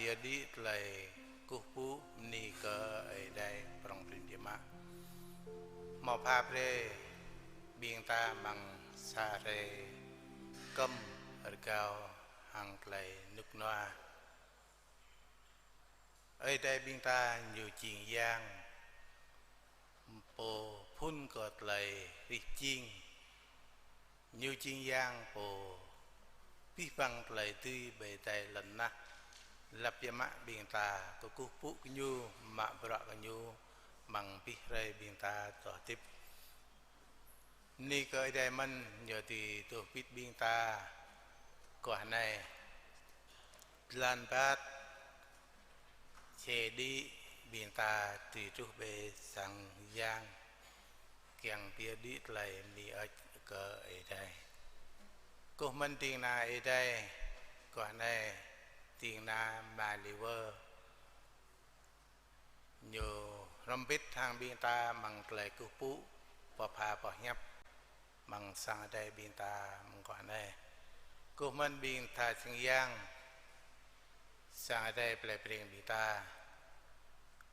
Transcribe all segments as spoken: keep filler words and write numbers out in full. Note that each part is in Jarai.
yơh đĭ tơlơi kơkuh pơpŭ bơni kơ Ơi Adai prŏng prin biă mă. Hmâo pha brơi ƀing ta amăng sa hrơi kơm rơgao hăng tơlơi rơnŭk rơnua. Ơi Adai ƀing ta Ñu jing Yang Pô phŭn kơ tơlơi hrih jing. Ñu jing Yang Pô abih bang tơlơi dưi ƀơi adai lŏn tơnah. Lăp biă mă ƀing ta kơkuh pơpŭ kơ Ñu, mă bruă kơ Ñu amăng abih hrơi ƀing ta dŏ hơdip. Bơni kơ Ơi Adai mơ̆n, Ñu dưi dŏ hơbĭt ƀing ta guah anai. Jơlan rơbat, čê đĭ ƀing ta dưi truh ƀơi sang Yang, kiăng pơyơr đĭ tơlơi bơni hơơč kơ Ơi Adai. Kơkuh mơ̆n ding kơna Ơi Adai, guah anai ding kơna Maliver. Ñu hrŏm hơbĭt hăng ƀing ta amăng tơlơi kơkuh pơpŭ, pơpha pơhiăp amăng sang Ơi Adai ƀing ta amăng guah anai. Kơkuh mơ̆n ƀing tha sang Yang, sang Ơi Adai plei Breng ƀing ta.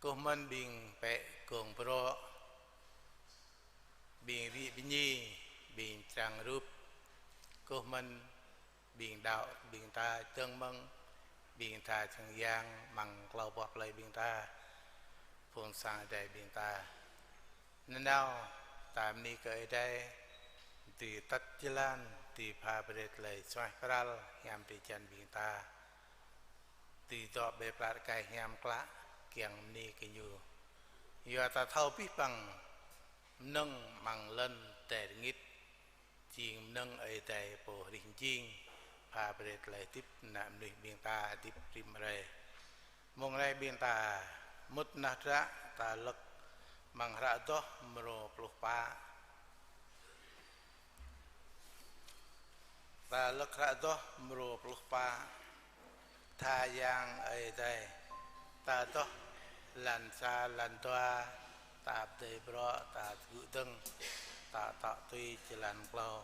Kơkuh mơ̆n ƀing pĕ gong brŏ, ƀing ri bơni, ƀing čang rup. Kơkuh mơ̆n ƀing đaŏ ƀing ta, dơ̆ng mơ̆ng ƀing tha sang Yang amăng klâo boh plơi ƀing ta, phung sang Ơi Adai ƀing ta. Nanao ta bơni kơ Ơi Adai, dưi tăt jơlan, dưi pha brơi tơlơi suaih pral hiam drơi jăn ƀing ta, dưi dŏ ƀơi pla rơkơi hiam klă kiăng bơni kơ Ñu. Yua ta thâo abih bang mơnơ̆ng amăng lŏn tơnah rơngit, jing mơnơ̆ng Ơi Adai Pô hrih jing, pha brơi tơlơi hơdip ană mơnuih ƀing ta hơdip rĭm hrơi. Mông anai ƀing ta mŭt nao hră, ta lơ̆k amăng hră Adoh mrô pluh pă. Ta lơ̆k hră Adoh mrô pluh pă. Tha Yang Ơi Adai. Ta adoh jơlan sa, jơlan dua, ta pơdơi bruă, ta tơgŭ dơ̆ng, ta tŏ tui jơlan klâo.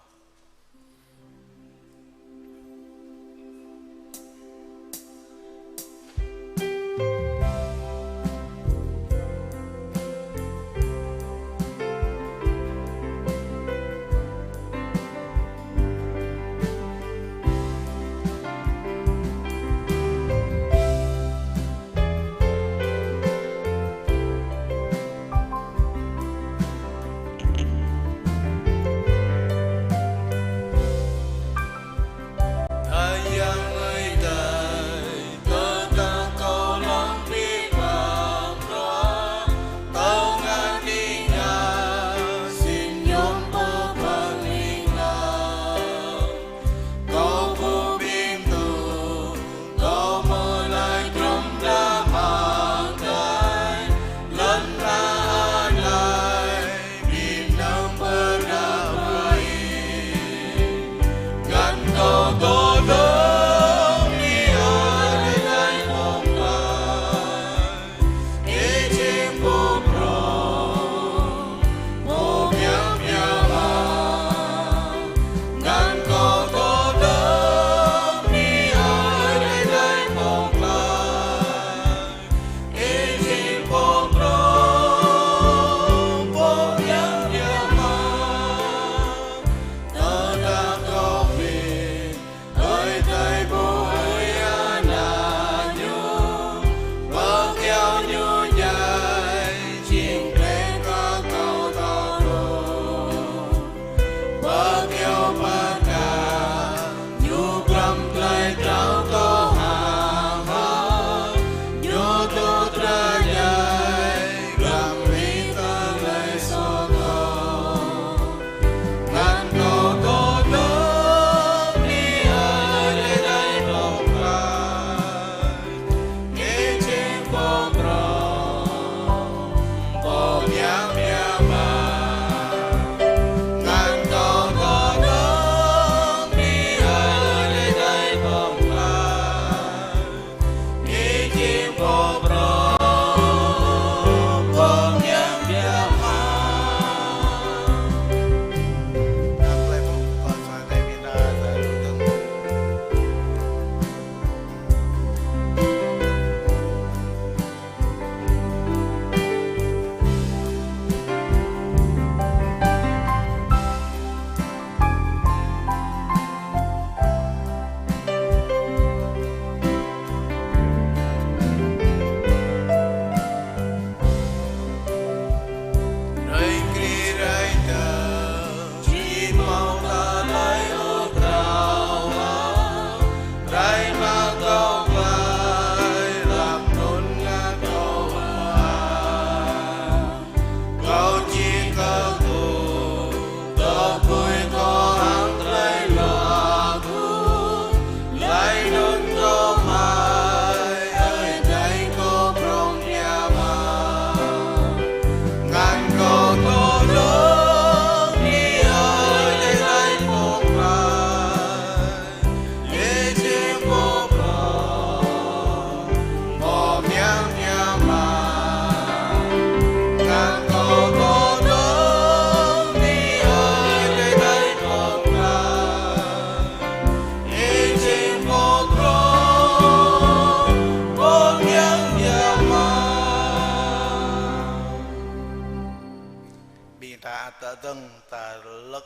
Ƀing ta ăt dơ̆ng ta lăk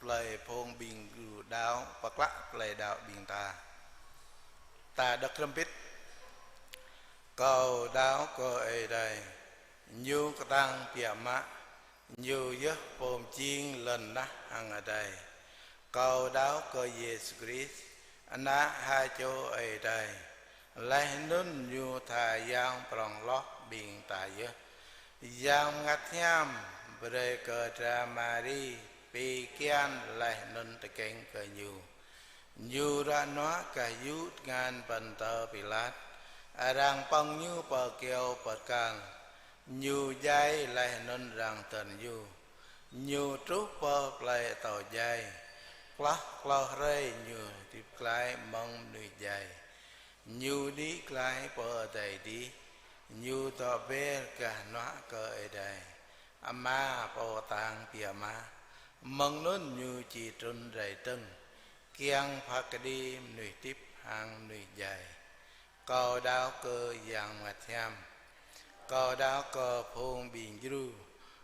tơlơi phung ƀing gru đaŏ, pơklă tơlơi đaŏ ƀing ta. Ta đŏk hrŏm hơbĭt. Kâo đaŏ kơ Ơi Adai, Ñu kơtang biă mă, Ñu yơh pô pơjing lŏn tơnah hăng adai. Kâo đaŏ kơ Yêsu Krist, Ană ha čô Ơi Adai, laih anŭn Ñu tha Yang prŏng hloh ƀing ta yơh. Yang Bơngăt Hiam brơi kơ dra Mari pi kian laih anŭn tơkeng kơ Ñu. Ñu ră nuă gah yŭ tơngan Pôntơ Pilat, arăng pơ̆ng Ñu pơ kyâo bơrkal. Ñu djai laih anŭn arăng dơ̆n Ñu. Ñu truh pơ plơi atâo djai. Klâo klâo hrơi Ñu hơdip glaĭ mơ̆ng mơnuih djai. Ñu đĭ glaĭ pơ adai adih. Ñu dŏ ber gah hnuă kơ Ơi Adai Ama Pô kơtang biă mă. Mơ̆ng anŭn Ñu či trŭn rai dơ̆ng, kiăng phat kơđi mơnuih hơdip hăng mơnuih djai. Kâo đaŏ kơ Yang Bơngăt Hiam. Kâo đaŏ kơ phung ƀing djru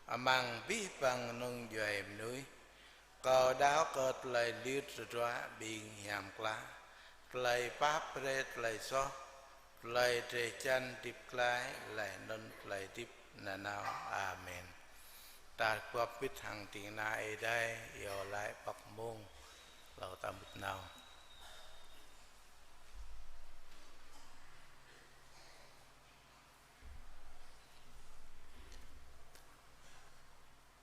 amăng abih bang kơnung djuai mơnuih. Kâo đaŏ kơ tơlơi lir tơdruă ƀing hiam klă, tơlơi pap brơi tơlơi soh, tơlơi drơi jăn hơdip glaĭ laih anŭn tơlơi hơdip nanao. Amen. Ta rơgoh hơbĭt hăng ding kơna Ơi Adai, iâu laĭ pŏk mông, hlâo ta mŭt nao.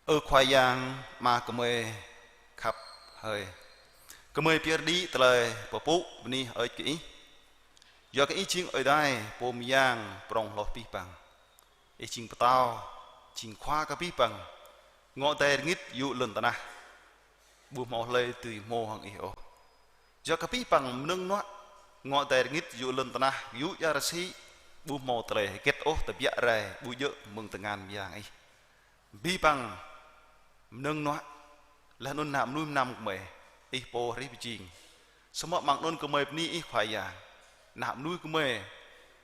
Ơ Khua Yang, Ama gơmơi khăp hơi. Gơmơi pơyơr đĭ tơlơi pơpŭ bơni hơơč kơ Ih. Yua kơ Ih jing Ơi Adai, Pô mơyang prŏng hloh abih bang. Ih jing pơtao, jing khua kơ abih bang. Ngŏ adai rơngit yŭ lŏn tơnah, ƀu hmâo hlơi dưi hmâo hăng Ih ôh. Yua kơ abih bang mơnơ̆ng hnuă, ngŏ adai rơngit yŭ lŏn tơnah, yŭ ia rơsĭ, ƀu hmâo tơlơi hơget ôh tơbiă rai, ƀu djơ̆ mơ̆ng tơngan mơyang Ih. Abih bang mơnơ̆ng hnuă, laih anŭn ană mơnuih mơnam gơmơi, Ih pô hrih pơjing. Samơ̆ amăng anŭn gơmơi bơni Ih Khua Yang. Ană mơnuih gơmơi,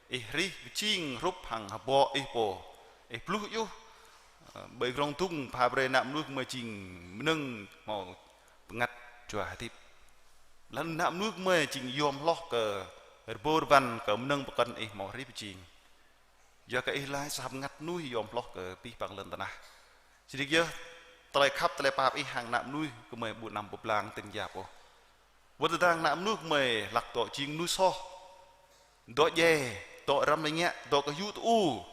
Ih hrih pơjing hrup hăng hơbŏ Ih pô. Ih bluh yơh, ơ, ƀơi grŏng dŭng pha brơi ană mơnuih gơmơi jing mơnơ̆ng hmâo bơngăt jua hơdip. Laih anŭn ană mơnuih gơmơi jing yom hloh kơ rơbâo rơbăn kơ mơnơ̆ng pơkŏn Ih hmâo hrih pơjing. Yua kơ Ih laĭ sa bơngăt mơnuih yom hloh kơ abih bang lŏn tơnah. Sĭt nik yơh, tơlơi khăp tơlơi pap Ih hăng ană mơnuih gơmơi ƀu anăm pơblang tơ̆ng yap ôh. Wơ̆t tơdang ană mơnuih gơmơi hlak dŏ jing mơnuih soh, dŏ djai, dŏ răm lĕ ñĕ, dŏ kơ yŭ tơ-u,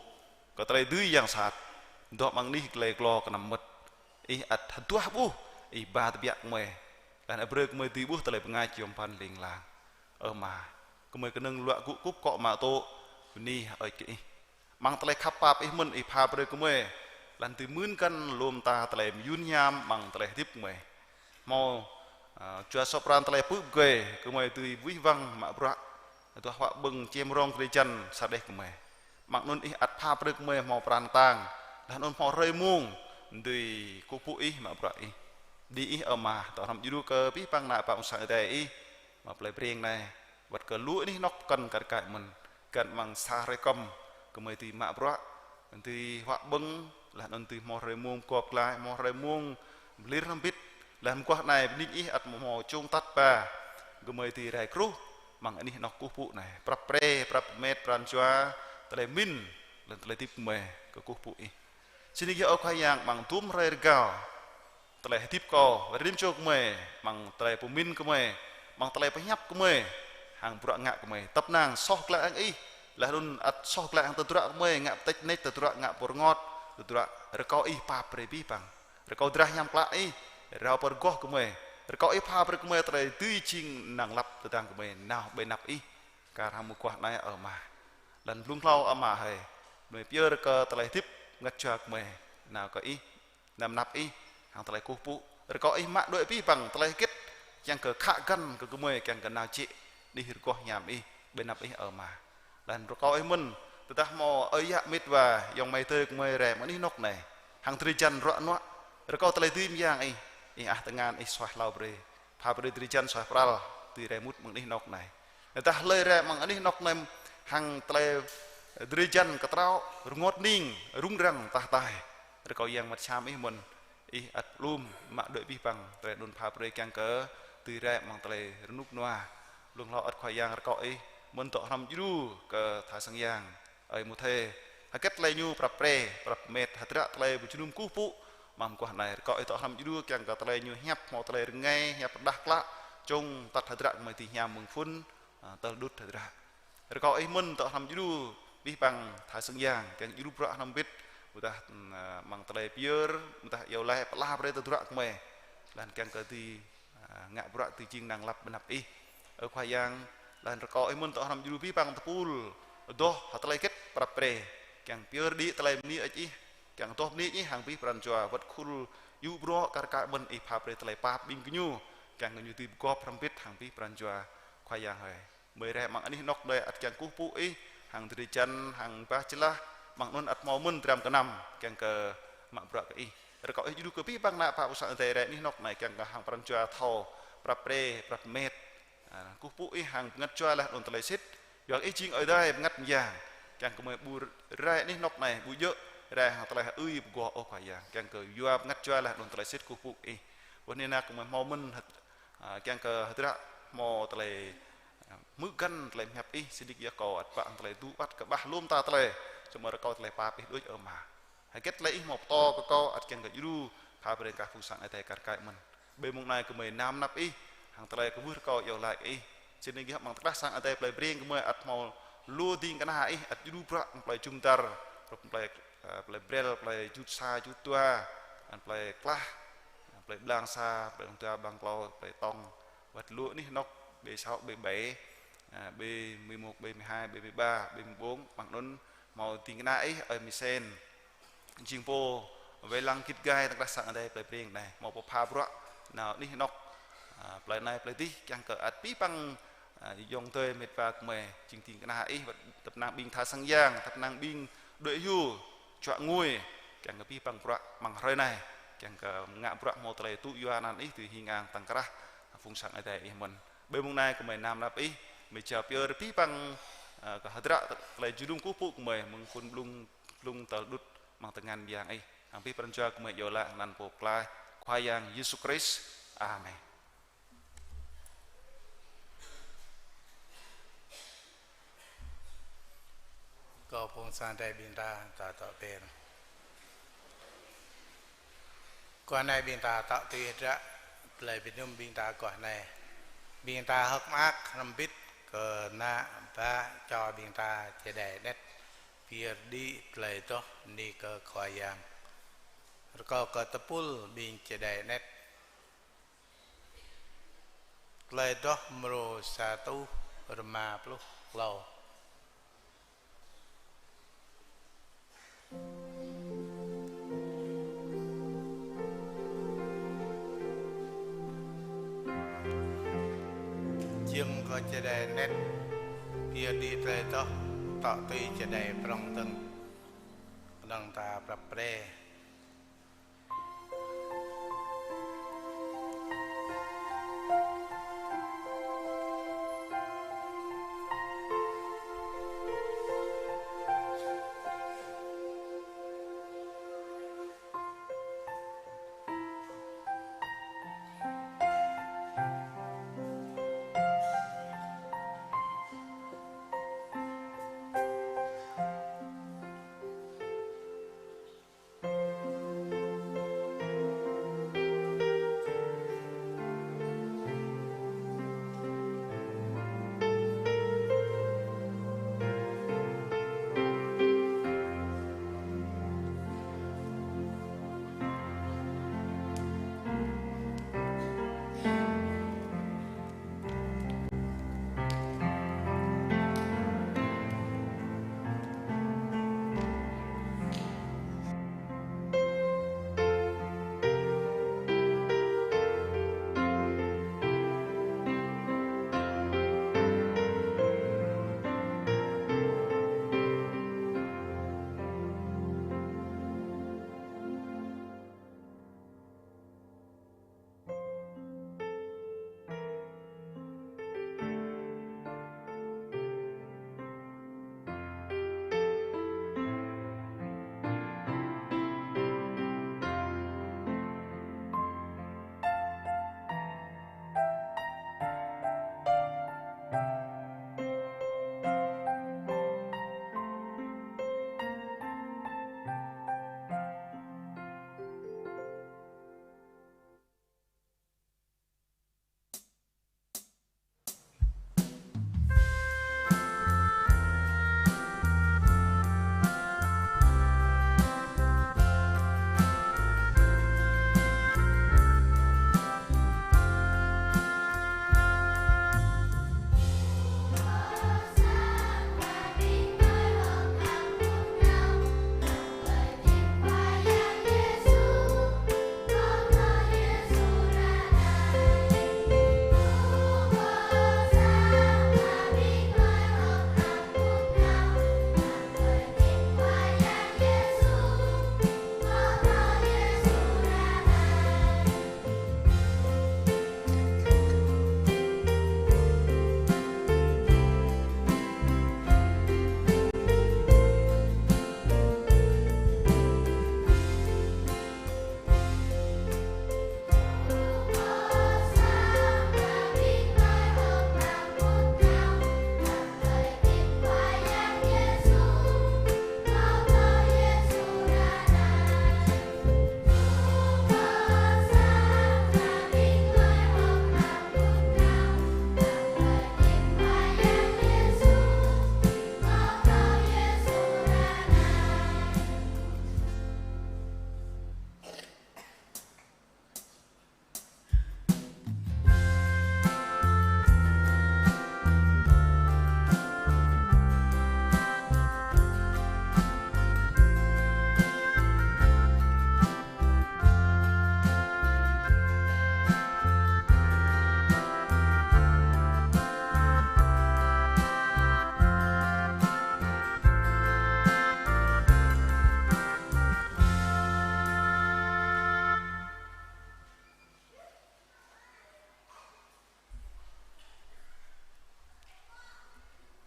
kơ tơlơi dưi yang sat, dŏ amăng anih tơlơi glô kơnăm mơmŏt. Ih ăt hơduah ƀuh, Ih ba tơbiă gơmơi. Laih anŭn brơi gơmơi dưi ƀuh tơlơi bơngač yom pơphan ling lang. Ơ Ama, gơmơi kơnơ̆ng luă gŭ kŭp akŏ mă tŏ, bơni hơơč kơ Ih. Amăng tơlơi khăp pap Ih mơ̆n Ih pha brơi gơmơi, laih anŭn dưi mưn găn lŏm ta tơlơi mơyun hiam amăng tơlơi hơdip gơmơi. Hmâo, ơ, jua sŏp pran tơlơi pơpŭ pơgơi, gơmơi dưi wih wăng mă bruă, hơduah huă ƀơ̆ng čem rong drơi jăn sa đeh gơmơi. Amăng anŭn Ih ăt pha brơi gơmơi hmâo pran kơtang, laih anŭn hmâo hrơi mông, dưi kơkuh pơpŭ Ih mă bruă Ih. Bơni Ih Ơ Ama, dŏ hrŏm djru kơ abih bang ană bă ƀôn sang Ơi Adai Ih, mă plei Breng anai. Wơ̆t kơ lu anih anŏk pơkŏn kar kaĭ mơ̆n, găn amăng sa hrơi kŏm, gơmơi dưi mă bruă, dưi huă ƀơ̆ng, laih anŭn dưi hmâo hrơi mông pơgop glaĭ, hmâo hrơi mông pơlir hrŏm hơbĭt, laih mơguah anai bơni Ih ăt hmâo čông atăt ba, gơmơi dưi rai kruh, amăng anih anŏk kơkuh pơpŭ anai, prăp pre, prăp met, pran jua, tơlơi pơmĭn, laih anŭn tơlơi hơdip gơmơi, kơkuh pơpŭ Ih. Sĭt nik yơh Ơ Khua Yang amăng dŭm hrơi rơgao, tơlơi hơdip kâo, rĭm čô gơmơi, amăng tơlơi pơmĭn gơmơi, amăng tơlơi pơhiăp gơmơi, hăng bruă ngă gơmơi. Tăp năng soh glaĭ hăng Ih, laih anŭn ăt soh glaĭ hăng tơdruă gơmơi, ngă pơtĕč nĕč tơdruă ngă pô rơngot, tơdruă rơkâo Ih pap brơi abih bang. Rơkâo drah hiam klă Ih, rao pơrơgoh gơmơi. Rơkâo Ih pha brơi gơmơi tơlơi dưi jing năng lăp tơdang gơmơi nao ƀơi anăp Ih. Kar hăng mơguah anai Ơ Ama. Laih anŭn blung hlâo Ama hơi. Gơmơi pơyơr kơ tơlơi hơdip bơngăt jua gơmơi nao kơ Ih. Anăm anăp Ih, hăng tơlơi kơkuh pơpŭ. Rơkâo Ih mă đuaĭ abih bang tơlơi hơget, kiăng kơ khă găn kơ gơmơi, kiăng kơ nao jĕ anih rơgoh hiam Ih, ƀơi anăp Ih Ơ Ama. Laih anŭn rơkâo Ih mơ̆n, tơdah hmâo ơi yă met wa, ayŏng amai adơi gơmơi rai amăng anih anŏk anai, hăng drơi jăn ruă nuă, rơkâo tơlơi dưi mơyang Ih, Ih ah tơngan Ih suaih hlao brơi. Pha brơi drơi jăn suaih pral, dưi rai mŭt amăng anih anŏk anai. Tơdah hlơi rai amăng anih anŏk anai hăng tơlơi drơi jăn kơtraŏ, rơngot hning, rŭng răng, tah tai. Rơkâo Yang Bơngăt Hiam Ih mơ̆n, Ih ăt lŏm mă đuaĭ abih bang tơlơi anŭn pha brơi kiăng kơ dưi rai amăng tơlơi rơnŭk rơnua. Blung hlâo ăt Khua Yang rơkâo ih mơ̆n dŏ hrŏm djru kơ tha sang yang. Ơi Môsê, hơget tơlơi ñu prăp pre, prăp met, hơdră tơlơi pơjơnum kơkuh pơpŭ amăng mơguah anai, rơkâo ih dŏ hrŏm djru kiăng kơ tơlơi ñu hiăp hmâo tơlơi rơngai, hiăp rơđah klă, čung tăt hơdră kơ mơi ti hiam mơ̆ng phŭn, a, tơl đŭt hơdră. Rơkâo ih mơ̆n dŏ hrŏm djru abih bang tha sang yang, kiăng djru bruă hrŏm hơbĭt, ƀôdah, a, amăng tơlơi pơyơr, ƀôdah iâu laĭ pơala brơi tơdruă kơ mơi. Laih anŭn kiăng kơ dưi, a, ngă bruă dưi jing năng lăp ƀơi anăp ih. Ơ Khua Yang, laih anŭn rơkâo ih mơ̆n dŏ hrŏm djru abih bang tơpul, adoh hơget tơlơi hơget prăp pre, kiăng pơyơr đĭ tơlơi bơni hơơč ih, kiăng adoh bơni ih hăng abih pran jua, wơ̆t khul yŭ bruă kar kaĭ mơ̆n ih pha brơi tơlơi pap ƀing gơñu, kiăng gơñu dưi pơgop hrŏm hơbĭt hăng abih pran jua. Khua Yang hơi. Mơi rai amăng anih anŏk anai ăt kiăng kơkuh pơpŭ ih, hăng drơi jăn, hăng bah jơlah, amăng anŭn ăt hmâo mơ̆n dram gơnam, kiăng kơ mă bruă kơ ih. Rơkâo ih djru kơ abih bang ană bă ƀôn sang Ơi Adai rai anih anŏk anai, kiăng kơ hăng pran jua thâo, prăp pre, prăp met. A, kơkuh pơpŭ ih hăng bơngăt jua laih anŭn tơlơi sĭt. Yua ih jing Ơi Adai bơngăt mơyang, kiăng kơ mơi ƀu rai anih anŏk anai, ƀu djơ̆ rai hăng tơlơi hơưi pơgop ôh Khua Yang, kiăng kơ yua bơngăt jua laih anŭn tơlơi sĭt kơkuh pơpŭ ih. Ƀuh anai kơ mơi hmâo mơ̆n hơt-, a, kiăng kơ hơdră hmâo tơlơi, a, hmư̆ găn tơlơi pơhiăp ih, sĭt nik yơh kâo ăt pă tơlơi tŭ ăt kơƀah lŏm ta tơlơi, samơ̆ rơkâo tơlơi pap ih đôč ơ Ama. Hơget tơlơi ih hmâo pơtô kơ kâo ăt kiăng kơ djru, pha brơi kơ phung sang Ơi Adai kar kaĭ mơ̆n. Ƀơi mông anai gơmơi nao pơ anăp ih, hăng tơlơi kơ wơr kâo iâu laĭ kơ ih. Sĭt nik yơh amăng tơlơi tơlơi sang Ơi Adai plei Breng gơmơi ăt hmâo lu ding kơna ih, ăt djru bruă amăng plei jum dar, amăng plei, a, plei Brel, plei Jut sa, Jut dua, amăng plei Klah, amăng plei Blang sa, plei Blang dua, Blang klâo, plei Tŏng, wơ̆t lu anih anŏk, ƀơi sa, ƀơi ƀai, a, ƀơi mười một, ƀơi mười hai, ƀơi mười ba, ƀơi mười bốn, amăng anŭn hmâo ding kơna ih, ơi Misen. Jing pô wai lăng git gai tơlơi tơlơi sang Ơi Adai plei Breng anai, hmâo pơpha bruă nao anih anŏk, a, plei anai plei adih, kiăng kơ ăt abih bang, a, ayŏng adơi met wa gơmơi, jing ding kơna ih, wơ̆t tơpă năng ƀing tha sang yang, tơpă năng ƀing đuaĭ hyu, čuă ngui, kiăng kơ abih bang bruă amăng hrơi anai, kiăng kơ ngă bruă hmâo tơlơi tŭ yua anăn ih dưi hing ang tŏng krah phung sang Ơi Adai ih mơ̆n. Ƀơi mông anai gơmơi nao pơ anăp ih, mơi jao pơyơr abih bang, a, kơ hơdră tơlơi jơnum kơkuh pơpŭ gơmơi, mơ̆ng phŭn blung, blung tơl đŭt, amăng tơngan mơyang ih. Hăng abih pran jua gơmơi iâu laĭ hăng anăn Pô Pơklaih, Khua Yang Yêsu Krist. Amen. Kâo phung sang Ơi Adai ƀing ta, ta tŏ pơr. Guah anai ƀing ta tŏ tui hơdră tơlơi pơjơnum ƀing ta guah anai. Ƀing ta hơ̆k mơak hrŏm hơbĭt kơ ană bă čô ƀing ta Čơđai Anet pơyơr đĭ tơlơi adoh bơni kơ Khua Yang. Rơkâo kơ tơpul ƀing Čơđai Anet. Tơlơi adoh mrô sa rơtuh rơma pluh klâo. Jing kơ Čơđai Anet pơyơr đĭ tơlơi adoh, tŏ tui Čơđai Prŏng dơ̆ng. Kơnơ̆ng ta prăp pre.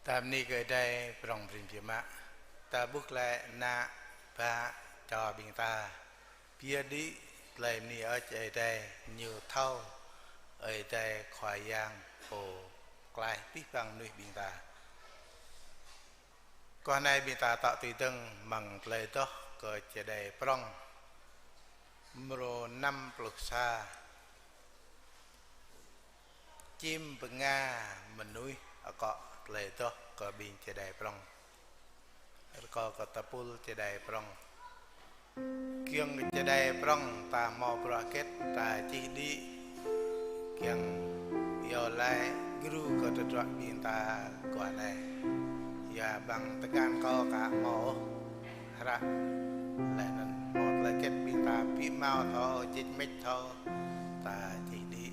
Ta bơni kơ Ơi Adai prong prin biă mă. Ta ƀuh glaĭ ană bă čô ƀing ta. Pioh đĭ tơlơi bơni hơơč Ơi Adai, ñu thâo Ơi Adai Khua Yang pô klaih abih bang mơnuih ƀing ta. Kơ anai ƀing ta tŏ tui dơ̆ng amăng tơlơi adoh kơ čơđai prŏng mrô năm pluh sa. Čim bơnga mơnuih akŏ tơlơi adoh kơ ƀing čơđai prŏng. Rơkâo kơ ta pul čơđai prŏng. Kiăng kơ čơđai prŏng ta hmâo bruă hơget ta čih đĭ. Kiăng iâu laĭ gru kơ tơdruă ƀing ta kơ anai. Yua ƀing tơkan kâo aka hmâo ôh hră. Laih anŭn hmâo tơlơi hơget ƀing ta ƀu hmâo thâo, jĕč mĕč thâo, ta čih đĭ.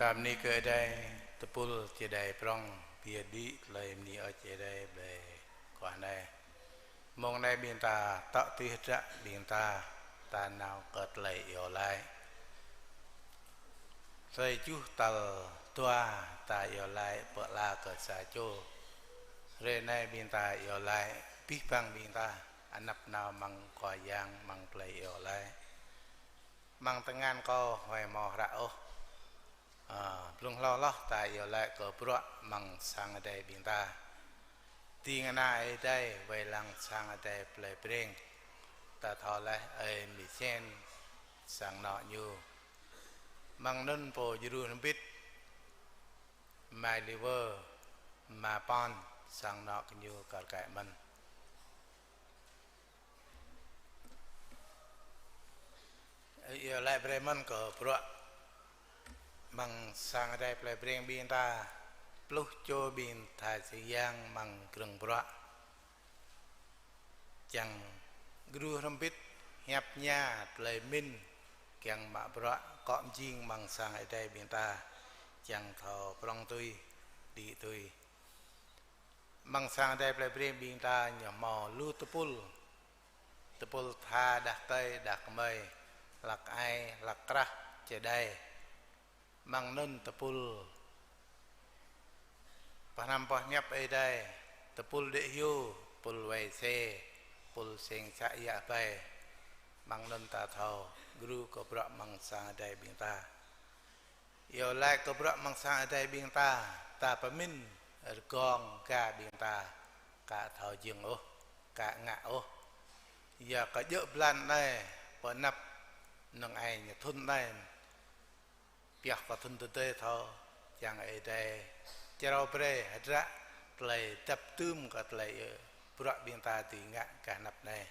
Ta bơni kơ Ơi Adai, tơpul čơđai prong, pơyơr đĭ tơlơi bơni Ơi Adai ƀơi guah anai. Mông anai ƀing ta tŏ tui hơdră ƀing ta, ta nao kơ tơlơi iâu laĭ. Hrơi tơjuh tal dua ta iâu laĭ pơala kơ sa čô. Hrơi anai ƀing ta iâu laĭ, abih bang ƀing ta, anăp nao amăng Khua Yang amăng tơlơi iâu laĭ. Amăng tơngan kâo huai hmâo hră ôh. Ơ, blung hloh hloh ta iâu laĭ kơ bruă amăng sang Ơi Adai ƀing ta. Ding kơna Ơi Adai wai lăng sang Ơi Adai Plei Breng. Ta thâo laih ơi Misen sang anŏ ñu. Amăng anŭn pô djru hrŏm hơbĭt, Mai Liver, Mai Pon, sang anŏ gơñu kar kaĭ mơ̆n. Iâu laĭ brơi mơ̆n kơ bruă amăng sang Ơi Adai Plei Breng ƀing ta, pluh čô ƀing tha sing yang amăng krơ̆ng bruă. Čang djru hrŏm hơbĭt, hiăp tơña tơlơi pơmĭn, kiăng mă bruă akŏ mơjing amăng sang Ơi Adai ƀing ta, čang thâo prŏng tui, đĭ tui. Amăng sang Ơi Adai Plei Breng ƀing ta ñu hmâo lu tơpul. Tơpul tha đah kơi, đah kơmơi, hlăk ai, hlăk krah, čơđai. Amăng anŭn tơpul pơhrăm pơhiăp Ơi Adai, tơpul đĕ hyu, tơpul wai se, tơpul seng să yă bai. Amăng anŭn ta thâo djru kơ bruă amăng sang Ơi Adai ƀing ta. Iâu laĭ kơ bruă amăng sang Ơi Adai ƀing ta, ta pơmĭn rơgong ga ƀing ta, ka thâo jing ôh, ka ngă ôh. Yua kơ djơ̆ blan anai, pơ anăp nơ̆ng ai ñu thŭn anai, pioh kơ thŭn tơdơi thâo, čang Ơi Adai črâo brơi hơdră tơlơi dăp dưm kơ tơlơi, ơ, bruă ƀing ta dưi ngă gah anăp anai.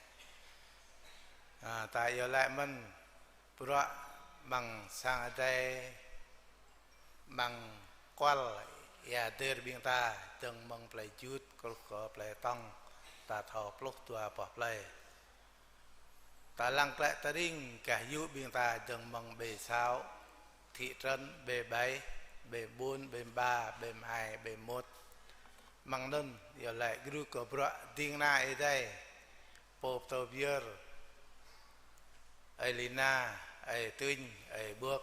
Ơ, ta iâu laĭ mơ̆n, bruă amăng sang Ơi Adai, amăng kual ia dêr ƀing ta, dơ̆ng mơ̆ng plei Jut, truh kơ plei Tŏng, ta thâo pluh dua boh plei. Ta lăng klĕ tơring gah yŭ ƀing ta, dơ̆ng mơ̆ng B sáu, thị trấn, B bảy, B bốn, B ba, B hai, B một. Amăng anŭn, iâu laĭ djru kơ bruă ding kơna Ơi Adai, pô pơtô pơyơr, ơi Lina, ơi Tuñ, ơi Ƀuôk.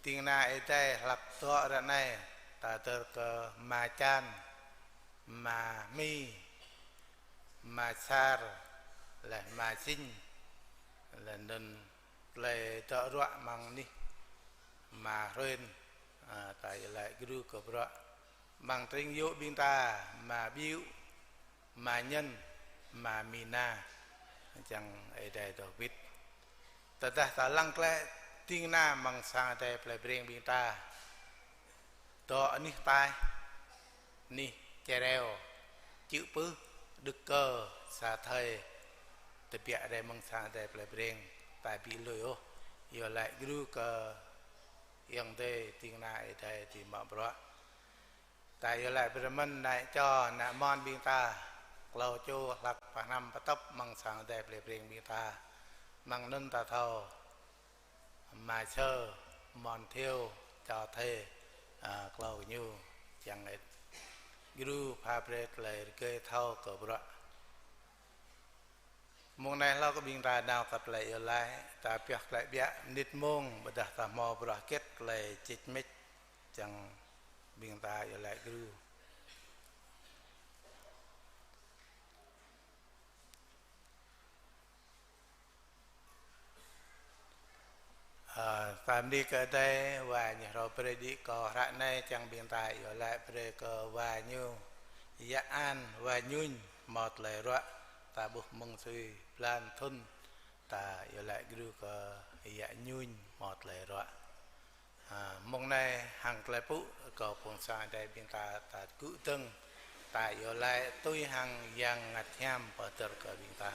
Ding kơna Ơi Adai hlăk dŏ ră anai, ta dơ̆r kơ Ama Čan, Ama Hmi, Ama Sar, laih Ama Sing, laih anŭn tơlơi dŏ ruă amăng anih, Ama Hruen, ơ, ta iâu laĭ djru kơ bruă. Amăng tơring yŭ ƀing ta, Ama Biu, Ama Nhân, Ama Mina, čang Ơi Adai dŏ wĭt. Tơdah ta lăng klĕ ding kơna amăng sang Ơi Adai Plei Breng ƀing ta, dŏ anih ataih, anih čơreo, čư̆ pưh, Đức Cơ, Sa Thơi, tơbiă rai amăng sang Ơi Adai Plei Breng, ta ƀu lui ôh, iâu laĭ djru kơ ayŏng adơi ding kơna Ơi Adai dưi mă bruă. Ta iâu laĭ brơi mơ̆n ană čô, ană mon ƀing ta, klâo čô hlăk pơhrăm pơtŏp amăng sang Ơi Adai Plei Breng ƀing ta. Amăng anŭn ta thâo, Ama Sơ, Mon Thiêu, Čô Thê, ơ, klâo gơñu, čang ĕt djru pha brơi tơlơi rơgơi thâo kơ bruă. Mông anai hlâo kơ ƀing ta nao kơ tơlơi iâu laĭ, ta pioh tơlơi ƀiă mơnit mông, ƀôdah ta hmâo bruă hơget tơlơi čĕč mĕč, čang ƀing ta iâu laĭ djru. Ơ, ta bơni kơ Ơi Adai, wa ñu hrâo brơi đĭ kơ hră anai, čang ƀing ta iâu laĭ brơi kơ wa ñu. Yă An, wa Ñuñ, hmâo tơlơi ruă, ta ƀuh mơ̆ng sui blan thŭn, ta iâu laĭ djru kơ yă Ñuñ hmâo tơlơi ruă. Ơ, mông anai hăng tơlơi pŭ kơ phung sang Ơi Adai ƀing ta, ta tơgŭ dơ̆ng, ta iâu laĭ tui hăng Yang Bơngăt Hiam pơhơdơr kơ ƀing ta.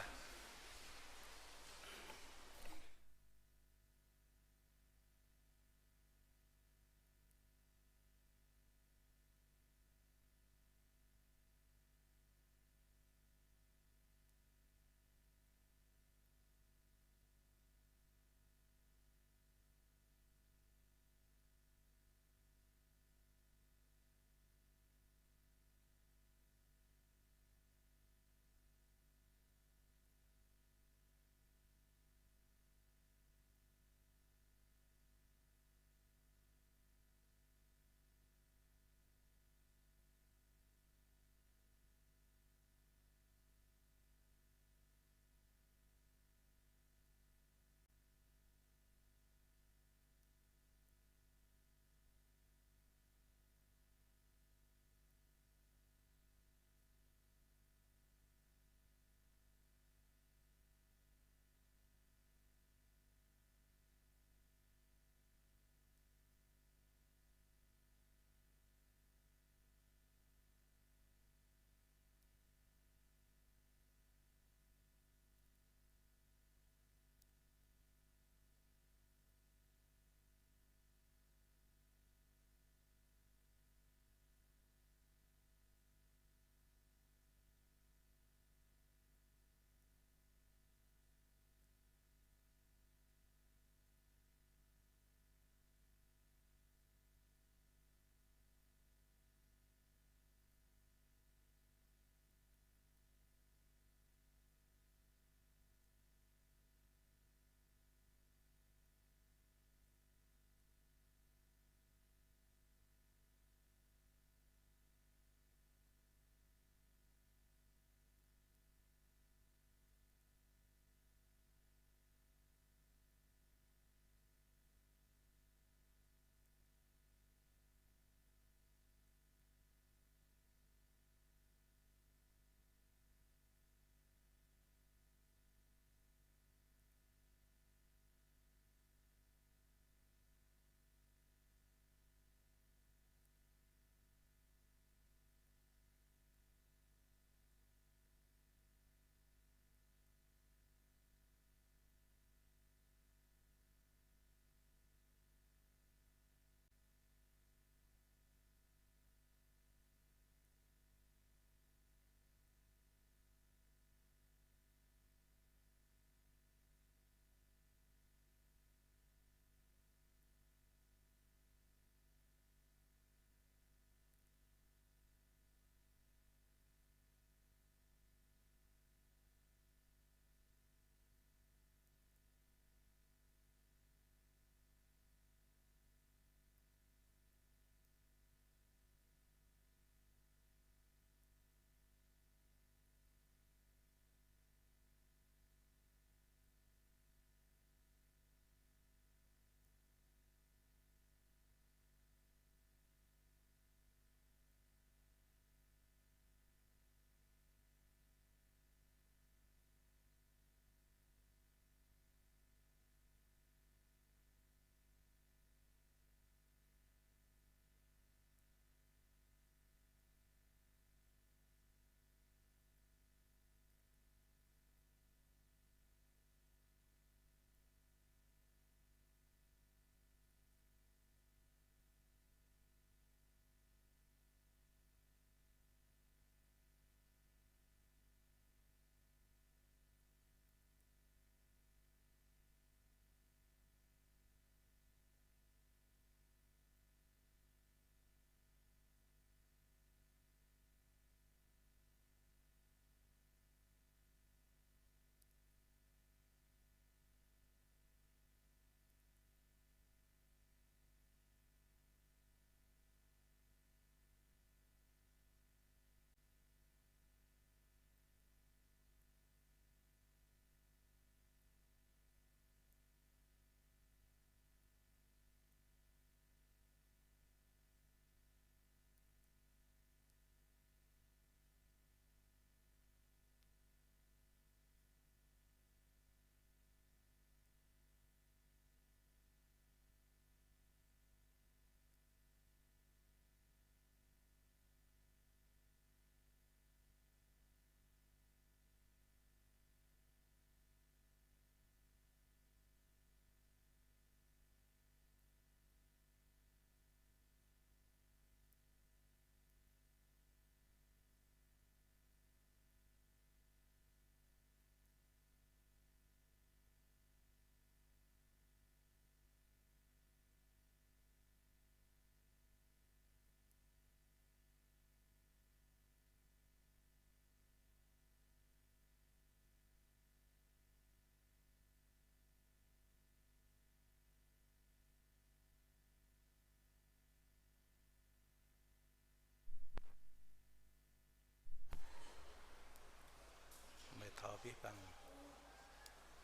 abih bang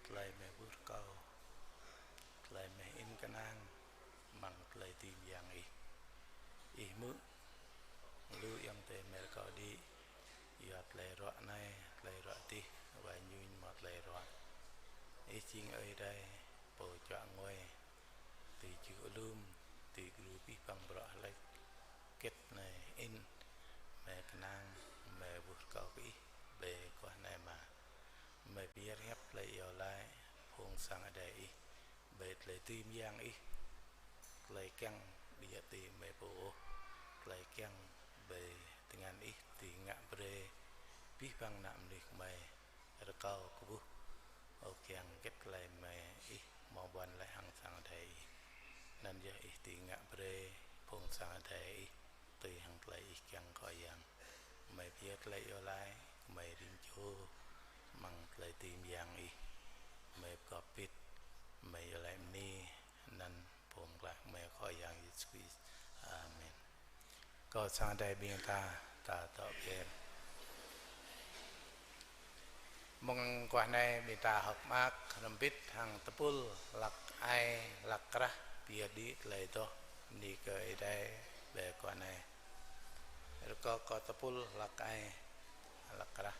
tơlơi mơi ƀuh rơkâo, tơlơi mơi in kơnang, amăng tơlơi dưi mơyang ih. Ih hmư̆ lu ayŏng adơi mơi rơkâo đĭ, yua tơlơi ruă anai, tơlơi ruă adih, wa ñu hmâo tơlơi ruă. Ih jing Ơi Adai, pô čuă ngui, dưi čuh alum, dưi gru abih bang bruă hlak hơget anai in, mơi kơnang, mơi ƀuh rơkâo kơ ih, ƀơi guah anai mơ̆n. Mơi pơyơr hiăp tơlơi iâu laĭ, phung sang Ơi Adai ih, ƀơi tơlơi dưi mơyang ih, tơlơi kiăng ƀu djơ̆ tui mơi pô ôh, tơlơi kiăng ƀơi tơngan ih dưi ngă brơi abih bang ană mơnuih gơmơi rơkâo kơ ƀuh, ơ kiăng hơget tơlơi mơi ih hmâo ƀuăn laĭ hăng sang Ơi Adai ih. Anŭn yơh ih dưi ngă brơi phung sang Ơi Adai ih tui hăng tơlơi ih kiăng Khua Yang. Mơi pơyơr tơlơi iâu laĭ, mơi rĭm čô amăng tơlơi dưi mơyang ih. Mơi pơgop pit, mơi iâu laĭ bơni, anŭn pơklaih mơi Khua Yang Yêsu Krist. Amen. Kâo sang Ơi Adai ƀing ta, ta dŏ kiăng. Mơ̆ng guah anai ƀing ta hơ̆k mơak hrŏm hơbĭt hăng tơpul hlăk ai hlăk krah pơyơr đĭ tơlơi adoh bơni kơ Ơi Adai ƀơi guah anai. Rơkâo kơ tơpul hlăk ai hlăk krah.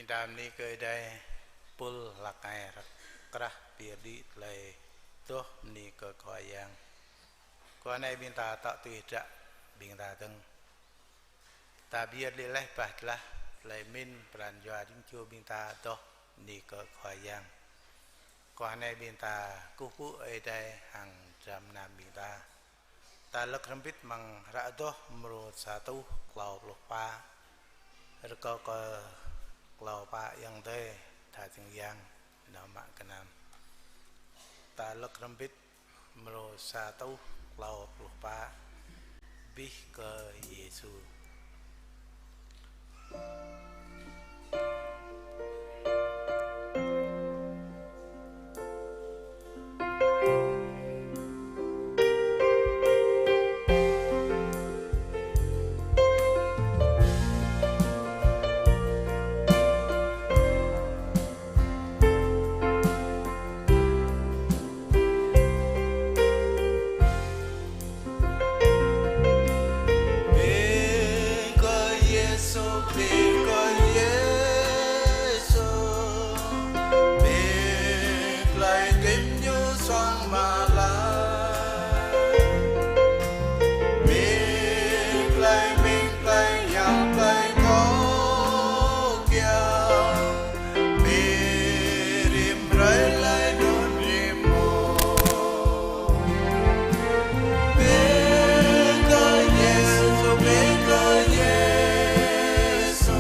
Đam ni kơ Ơi Adai, pul hlak ai rơkrah pơyơr đĭ tơlơi adoh bơni kơ Khua Yang. Khua anai ƀing ta tŏ tui hră ƀing ta dơ̆ng. Ta pơyơr đĭ laih bah tơlah tơlơi mĭn pran jua jum jua ƀing ta adoh bơni kơ Khua Yang. Khua anai ƀing ta kơkuh pơpŭ Ơi Adai hăng dram gơnam ƀing ta. Ta lơ̆k hrŏm hơbĭt amăng hră adoh mrô sa rơtuh klâo pluh pă. Rơkâo kơ klâo pă ayŏng adơi tha čang yang nao mă gơnam. Ta lơ̆k hrŏm hơbĭt mrô sa rơtuh klâo pluh pă. Abih kơ Yêsu. Bơni kơ Yêsu, bơni kơ Yêsu, bơni tơlơi tĭm ñu suang mă lăi. Bơni tơlơi mĭn, tơlơi hiam, tơlơi thâo kiăng. Bơni rĭm hrơi tơlơi anŭn rĭm mông. Bơni kơ Yêsu, bơni kơ Yêsu.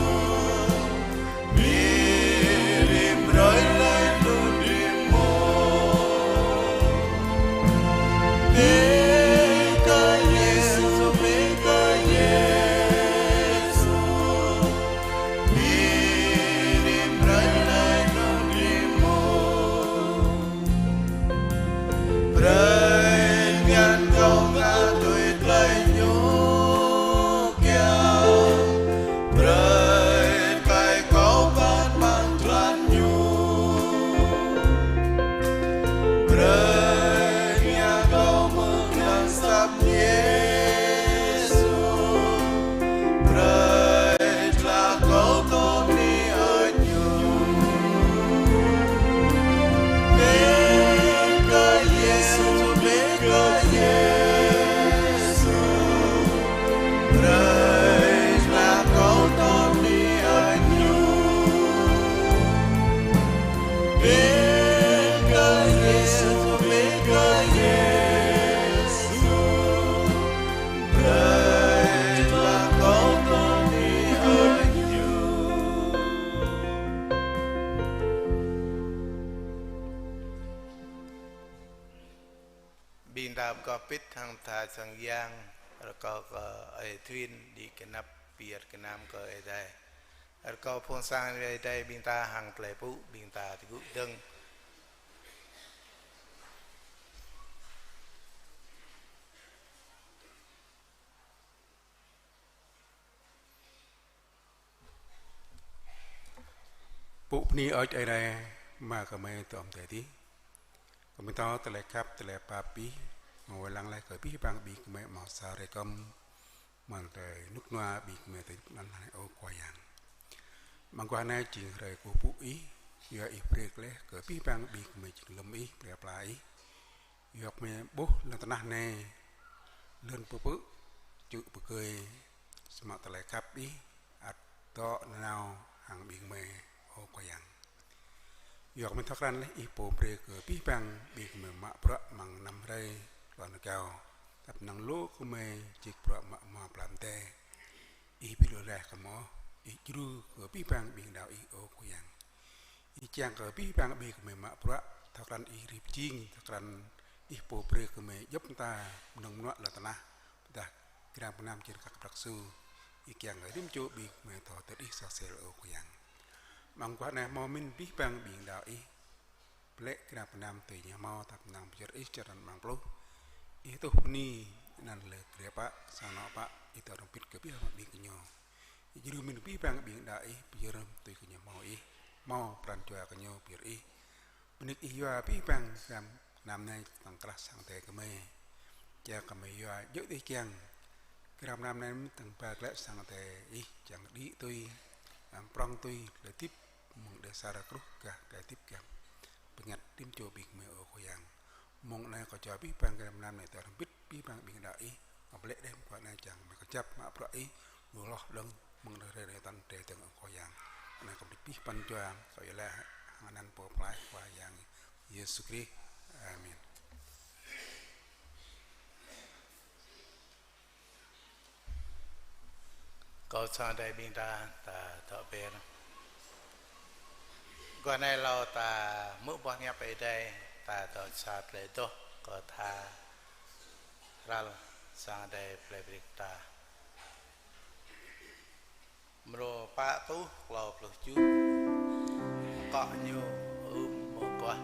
Bơni rĭm hrơi tơlơi anŭn rĭm mông. Bơni kơ Yêsu, bơni kơ Yêsu. Brơi ngăn kâo ngă tui tơlơi ñu kiăng. Brơi tơlơi kâo pơkă amăng jơlan ñu. Brơi ngă kâo mơ̆ng lăng asăp Yêsu. Brơi tơlơi kâo tŏ bơni hơơč ñu. Bơni kơ Yêsu, bơni kơ Yêsu. Brơi tơlơi kâo tŏ bơni hơơč ñu. Bơni kơ Yêsu, bơni kơ Yêsu. Brơi tơlơi kâo tŏ bơni hơơč ñu. Ƀing ta pơkŏh pĭt hăng tha sang yang, rơkâo kơ Ơi Thuyên đĭ kơnăp pơyơr gơnam kơ Ơi Adai. Rơkâo phung sang Ơi Adai ƀing ta hăng tơlơi pơpŭ ƀing ta tơgŭ dơ̆ng. Pŭ bơni Ơi Adai, Ama gơmơi dŏ amăng adai adih. Gơmơi thâo tơlơi khăp, tơlơi pap Ih, mơ̆ng wai lăng laih kơ abih bang ƀing gơmơi amăng sa hrơi kơm, mơ̆ng tơlơi rơnŭk rơnua ƀing gơmơi tơl anŭn anai, ơ Khua Yang. Mơguah anai jing hrơi kơkuh pơpŭ Ih, yua Ih brơi laih kơ abih bang ƀing gơmơi jing lơ̆m Ih, plơi pla Ih. Yua gơmơi ƀuh lŏn tơnah anai lŏn pơpư̆, čư̆ pơgơi, samơ̆ tơlơi khăp Ih ăt dŏ nanao hăng ƀing gơmơi, ơ Khua Yang. Yua gơmơi thâo krăn laih Ih pô brơi kơ abih bang ƀing gơmơi mă bruă amăng năm hrơi lŏn rơgao. Tơpă năng lu gơmơi jik bruă mă mơ̆ pơlam tê. Ih ƀu lui laih gơmơi ôh, Ih djru kơ abih bang ƀing đaŏ Ih, ơ Khua Yang. Ih kiăng kơ abih bang ƀing gơmơi mă bruă, thâo krăn Ih rĭm jing, thâo krăn Ih pô brơi kơ gơmơi djŏp mơta mơnơ̆ng mơnuă lŏn tơnah, pơdah gơnam gơnam jing kăk prăk su. Ih kiăng kơ rĭm čô ƀing gơmơi thâo tơlơi Ih soh sel, ơ Khua Yang. Mơguah anai hmâo mĭn abih bang ƀing đaŏ Ih. Plĕ gơnam gơnam tui ñu hmâo, tơpă năng pơyơr Ih črăn amăng pluh. Ih tuh bơni anăn lĕ grê pă, sang anŏ pă, Ih dŏ hrŏm hơbĭt kơ abih bang ƀing gơñu. Ih djru mĭn abih bang ƀing đaŏ Ih, pơyơr tui gơñu hmâo Ih, hmâo pran jua gơñu pơyơr Ih. Bơni kơ Ih yua abih bang gơnam gơnam anai tơ̆ng krah sang Ơi Adai gơmơi. Kiăng gơmơi yua djơ̆ tui kiăng. Gơnam gơnam anai tơ̆ng ba glaĭ sang Ơi Adai Ih, kiăng đĭ tui, amăng prŏng tui, tơlơi hơdip mơ̆ng đe sa rơkruh gah đe hơdip gah. Bơngăt rĭm čô ƀing gơmơi ơ Khua Yang. Mơ̆ng anai kâo jao abih bang gơnam mơnam anai tơl hơbĭt abih bang ƀing đaŏ Ih, kâo blĕ đeh mơguah anai čang gơmơi kơjăp mă bruă Ih, lu hloh lăng mơ̆ng anai hrơi anai tơl tơdang ơ Khua Yang. Anai kâo blĕ abih bang jua, kâo iâu laĭ hăng anăn Pô Pơklaih Khua Yang Yêsu Krist. Amen. Kâo čang đe ƀing ta, ta dŏ ber. Guah anai hlâo ta hmư̆ boh hiăp Ơi Adai, ta dŏ sa tơlơi adoh kơ tha ral čang đe plei brĭk ta. Mrô pă rơtuh klâo pluh tơjuh. Akŏ ñu ưm mơguah.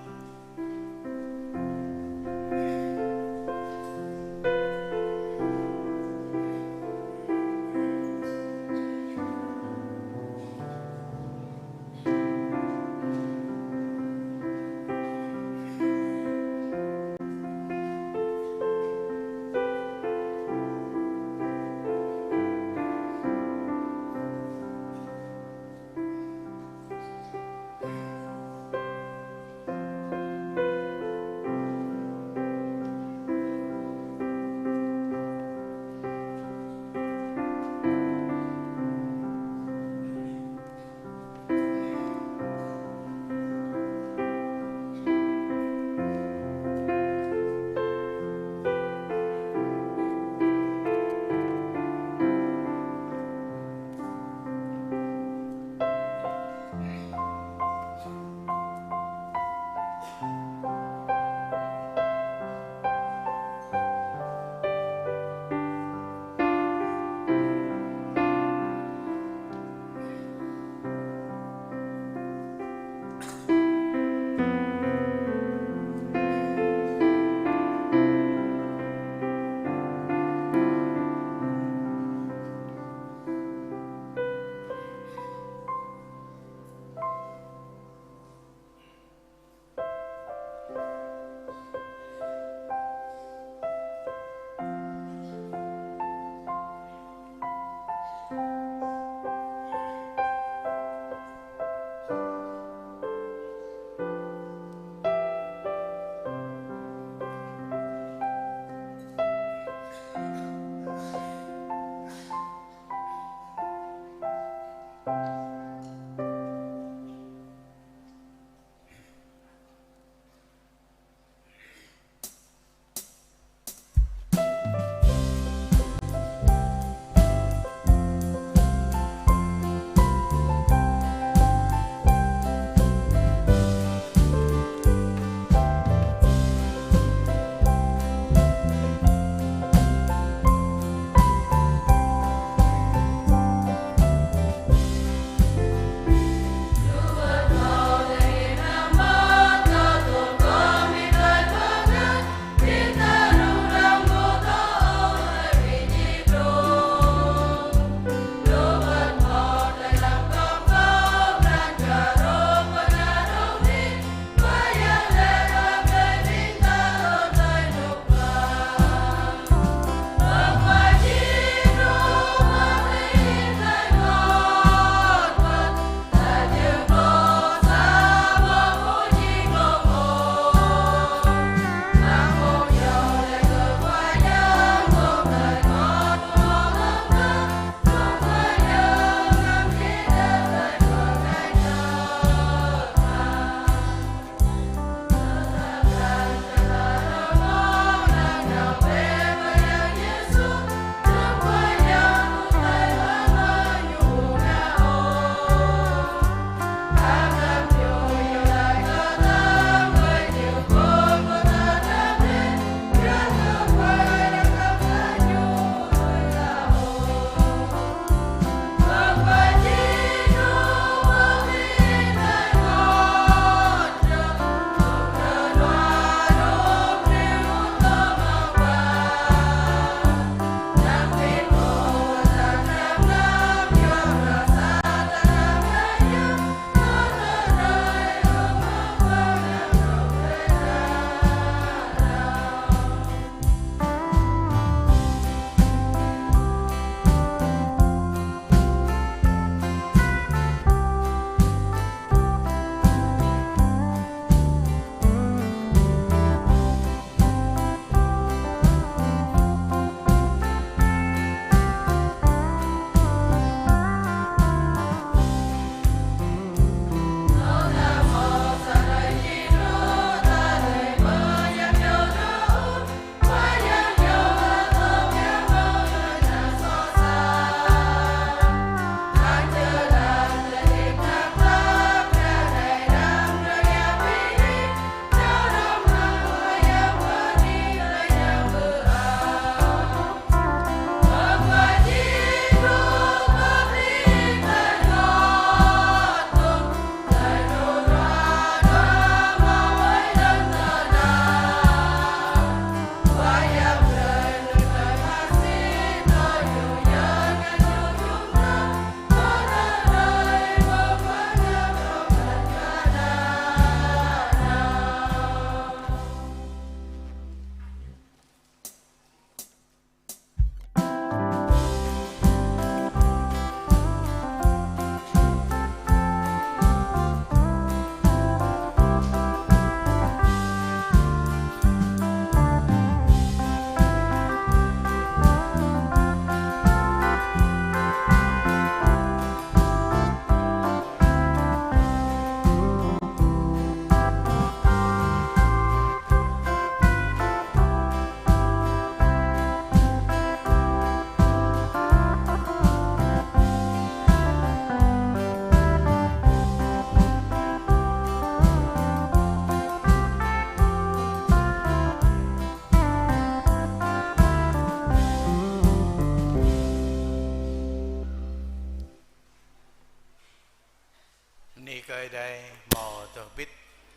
kơ Ơi Adai hmâo dŏ bĭt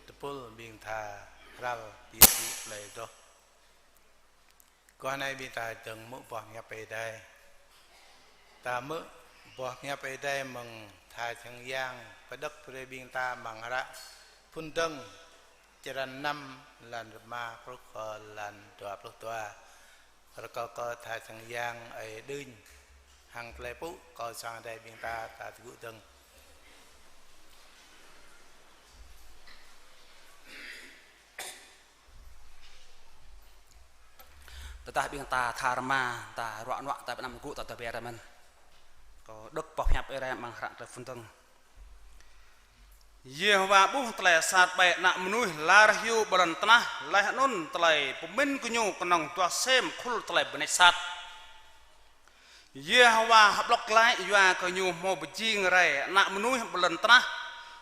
tơpul ƀing ta hrăl ƀiă ƀiă plei dŏ. Kơ anai ƀing ta dơ̆ng hmư̆ boh hiăp Ơi Adai. Ta hmư̆ boh hiăp Ơi Adai mơ̆ng tha sang yang pơđŏk brơi ƀing ta amăng hră Phŭn Dơ̆ng črăn năm, lan rơma truh kơ lan dua pluh dua. Rơkâo kơ tha sang yang Ơi Đưnh hăng tơlơi pŭ kơ sang Ơi Adai ƀing ta, ta tơgŭ dơ̆ng. Tơdah ƀing ta tha rơma, ta ruă nuă, ta ƀu anăm gŭ, ta tơber mơ̆n. Kâo đŏk boh hiăp Ơi Adai amăng hră tơlơi Phŭn Dơ̆ng. Yêhôwa ƀuh tơlơi sat ƀơi ană mơnuih lar hyu ƀơi lŏn tơnah, laih anŭn tơlơi pơmĭn gơñu kơnơ̆ng duah sem khul tơlơi bơneč sat. Yêhôwa hơblŏk glaĭ yua kơ ñu hmâo pơjing rai ană mơnuih ƀơi lŏn tơnah,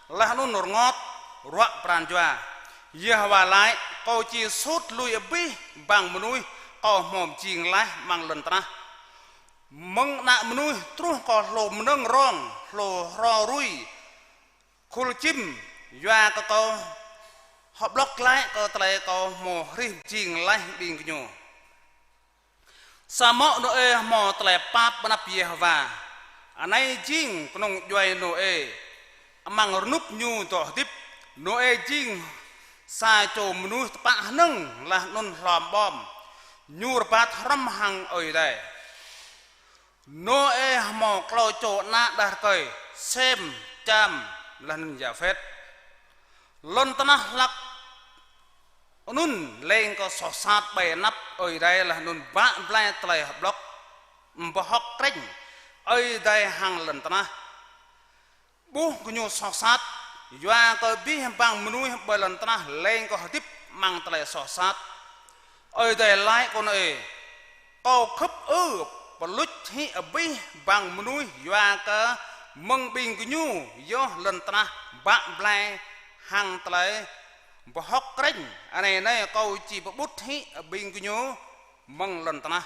laih anŭn rơngot ruă pran jua. Yêhôwa laĭ: Kâo či sut lui abih bang mơnuih kâo hmâo pơjing laih amăng lŏn tơnah. Mơ̆ng ană mơnuih truh kơ hlô mơnơ̆ng rong, hlô hrô rui, khul čim, yua kơ kâo hơblŏk glaĭ kơ tơlơi kâo hmâo hrih pơjing laih ƀing gơñu. Samơ̆ Nôê hmâo tơlơi pap ƀơi anăp Yêhôwa. Anai jing kơnung djuai Nôê amăng rơnŭk ñu dŏ hơdip. Nôê jing sa čô mơnuih tơpă hơnơ̆ng laih anŭn hlom ƀom. Ñu rơbat hrŏm hăng Ơi Adai. Nôê hmâo klâo čô ană đah rơkơi: Sem, Čam, laih anŭn Yaphêt. Lŏn tơnah hlăk anŭn leng kơ soh sat ƀơi anăp Ơi Adai laih anŭn bă blai tơlơi hơblŏk, ƀơhŏk krĕñ Ơi Adai hăng lŏn tơnah. Ƀuh gơñu soh sat, yua kơ abih bang mơnuih ƀơi lŏn tơnah leng kơ hơdip amăng tơlơi soh sat. Ơi Adai laĭ kơ Nôê: Kâo khăp ư pơluč hĭ abih bang mơnuih yua kơ mơ̆ng ƀing gơñu yơh lŏn tơnah bă blai hăng tơlơi ƀơhŏk krĕñ. Anai nai kâo či pơƀut hĭ ƀing gơñu mơ̆ng lŏn tơnah.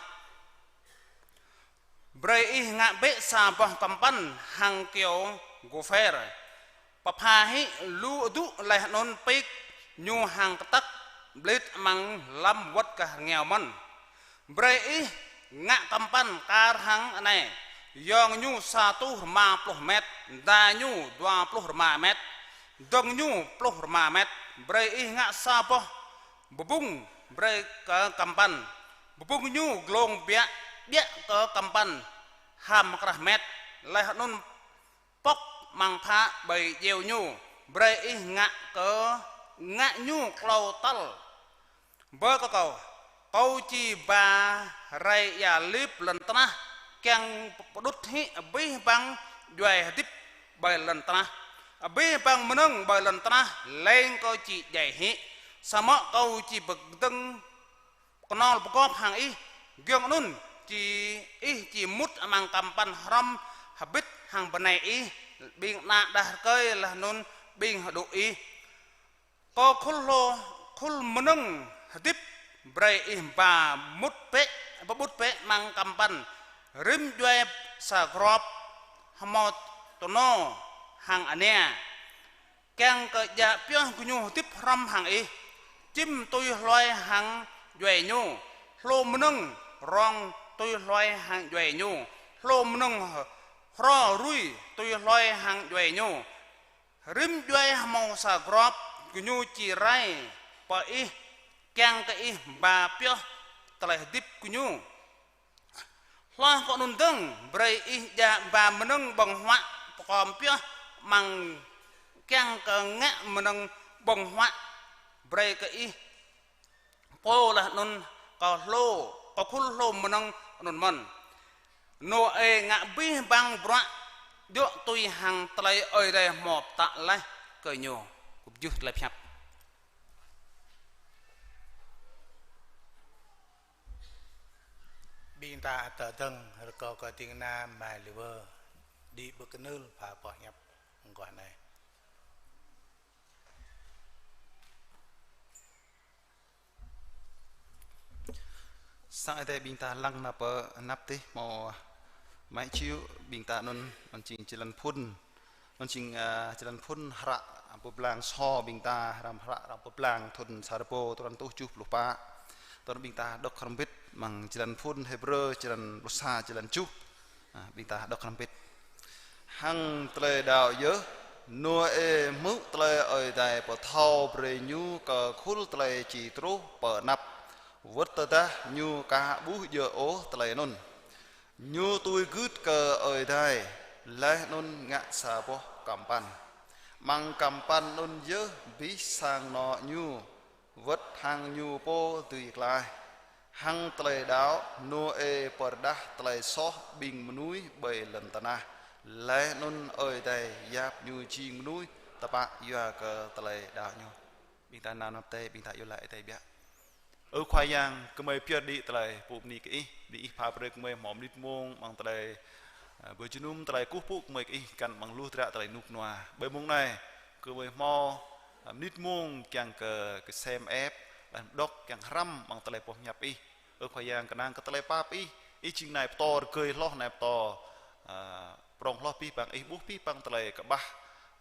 Brơi ih ngă bĕ sa boh kơmpăn hăng kyâo gôphêr, pơpha hĭ lu adŭ laih anŭn pik ñu hăng kơtăk ƀlĭt amăng lăm wơ̆t gah rơngiao mơ̆n. Brơi ih ngă kơmpăn kar hăng anai: yŏng ñu sa rơtuh rơma pluh met, mda ñu dua pluh rơma met, dơ̆ng ñu pluh rơma met. Brơi ih ngă sa boh bơbŭng brơi kơ kơmpăn, bơbŭng ñu glông biă, biă kơ kơmpăn, ham krah met, laih anŭn pŏk amăng phă ƀơi djeo ñu. Brơi ih ngă kơ, ngă ñu klâo tal. Bơ kơ kâo, kâo či ba rai ia lip lŏn tơnah, kiăng pơđŭt hĭ abih bang djuai hơdip ƀơi lŏn tơnah. Abih bang mơnơ̆ng ƀơi lŏn tơnah leng kơ či djai hĭ. Samơ̆ kâo či pơkơdơ̆ng kơnol pơgop hăng ih, giŏng anŭn či, ih či mŭt amăng kơmpăn hrŏm hơbĭt hăng bơnai ih, ƀing ană đah rơkơi laih anŭn ƀing hơđŭ ih. Kơ khul hlô, khul mơnơ̆ng hơdip brơi ih ba mŭt bĕ, pơƀut bĕ amăng kơmpăn, rĭm djuai sa grop hmâo tơnô hăng ania, kiăng kơ djă pioh gơñu hơdip hrŏm hăng ih. Čim tui hluai hăng djuai ñu, hlô mơnơ̆ng rong tui hluai hăng djuai ñu, hlô mơnơ̆ng hrô rui tui hluai hăng djuai ñu. Rĭm djuai hmâo sa grop gơñu či rai pơ ih, kiăng kơ ih ba pioh tơlơi hơdip gơñu. Hloh kơ anŭn dơ̆ng, brơi ih djă ba mơnơ̆ng ƀơ̆ng huă pơkom pioh amăng, kiăng kơ ngă mơnơ̆ng ƀơ̆ng huă brơi kơ ih pô laih anŭn kơ hlô, kơ khul hlô mơnơ̆ng anŭn mơ̆n. Nôê ngă abih bang bruă djơ̆ tui hăng tơlơi Ơi Adai hmâo pơtă laih kơ ñu. Kâo pơjưh tơlơi pơhiăp. Ƀing ta tơdơ̆ng rơkâo kơ ding kơna Mai Liwơ đĭ pơkơnưl pha boh hiăp mơguah anai. Sang Ơi Adai ƀing ta lăng nao pơ anăp tih hmâo mai ču ƀing ta anŭn, anŭn jing jơlan phŭn. Anŭn jing, a, jơlan phŭn hră pơblang sô ƀing ta, hrăm hră, hră pơblang thŭn sa rơbâo, tơdron tơjuh pluh pă. Tơdron ƀing ta đŏk hrŏm hơbĭt amăng jơlan phŭn Hêbrơ, jơlan pluh sa, jơlan tơjuh. A, ƀing ta đŏk hrŏm hơbĭt. Hăng tơlơi đaŏ yơh, Nôê hmư̆ tơlơi Ơi Adai pơthâo brơi ñu kơ khul tơlơi či truh pơ anăp, wơ̆t tơdah ñu aka ƀuh djơ̆ ôh tơlơi anŭn. Ñu tui gưt kơ Ơi Adai, laih anŭn ngă sa boh kơmpăn. Amăng kơmpăn anŭn yơh abih sang anŏ ñu, wơ̆t hăng ñu pô dưi klaih. Hăng tơlơi đaŏ, Nôê pơrơđah tơlơi soh ƀing mơnuih ƀơi lŏn tơnah. Laih anŭn Ơi Adai yap ñu jing mơnuih tơpă yua kơ tơlơi đaŏ ñu. Ƀing ta nao năp tê, ƀing ta iâu laĭ Ơi Adai biă. Ơ Khua Yang, gơmơi pơyơr đĭ tơlơi pơpŭ bơni kơ Ih, đĭ Ih pha brơi gơmơi hmâo mơnit mông amăng tơlơi, ơ, bơjơnum tơlơi kơkuh pơpŭ gơmơi kơ Ih, găn amăng lu tơdră tơlơi rơnŭk rơnua. Ƀơi mông anai, gơmơi hmâo, ơ, mơnit mông kiăng kơ, kơ sem ĕp, laih anŭn đŏk kiăng hrăm amăng tơlơi boh pơhiăp Ih. Ơ Khua Yang, kơnang kơ tơlơi pap Ih, Ih jing nai pơtô rơgơi hloh, nai pơtô, ơ, prŏng hloh abih bang, Ih ƀuh abih bang tơlơi kơƀah,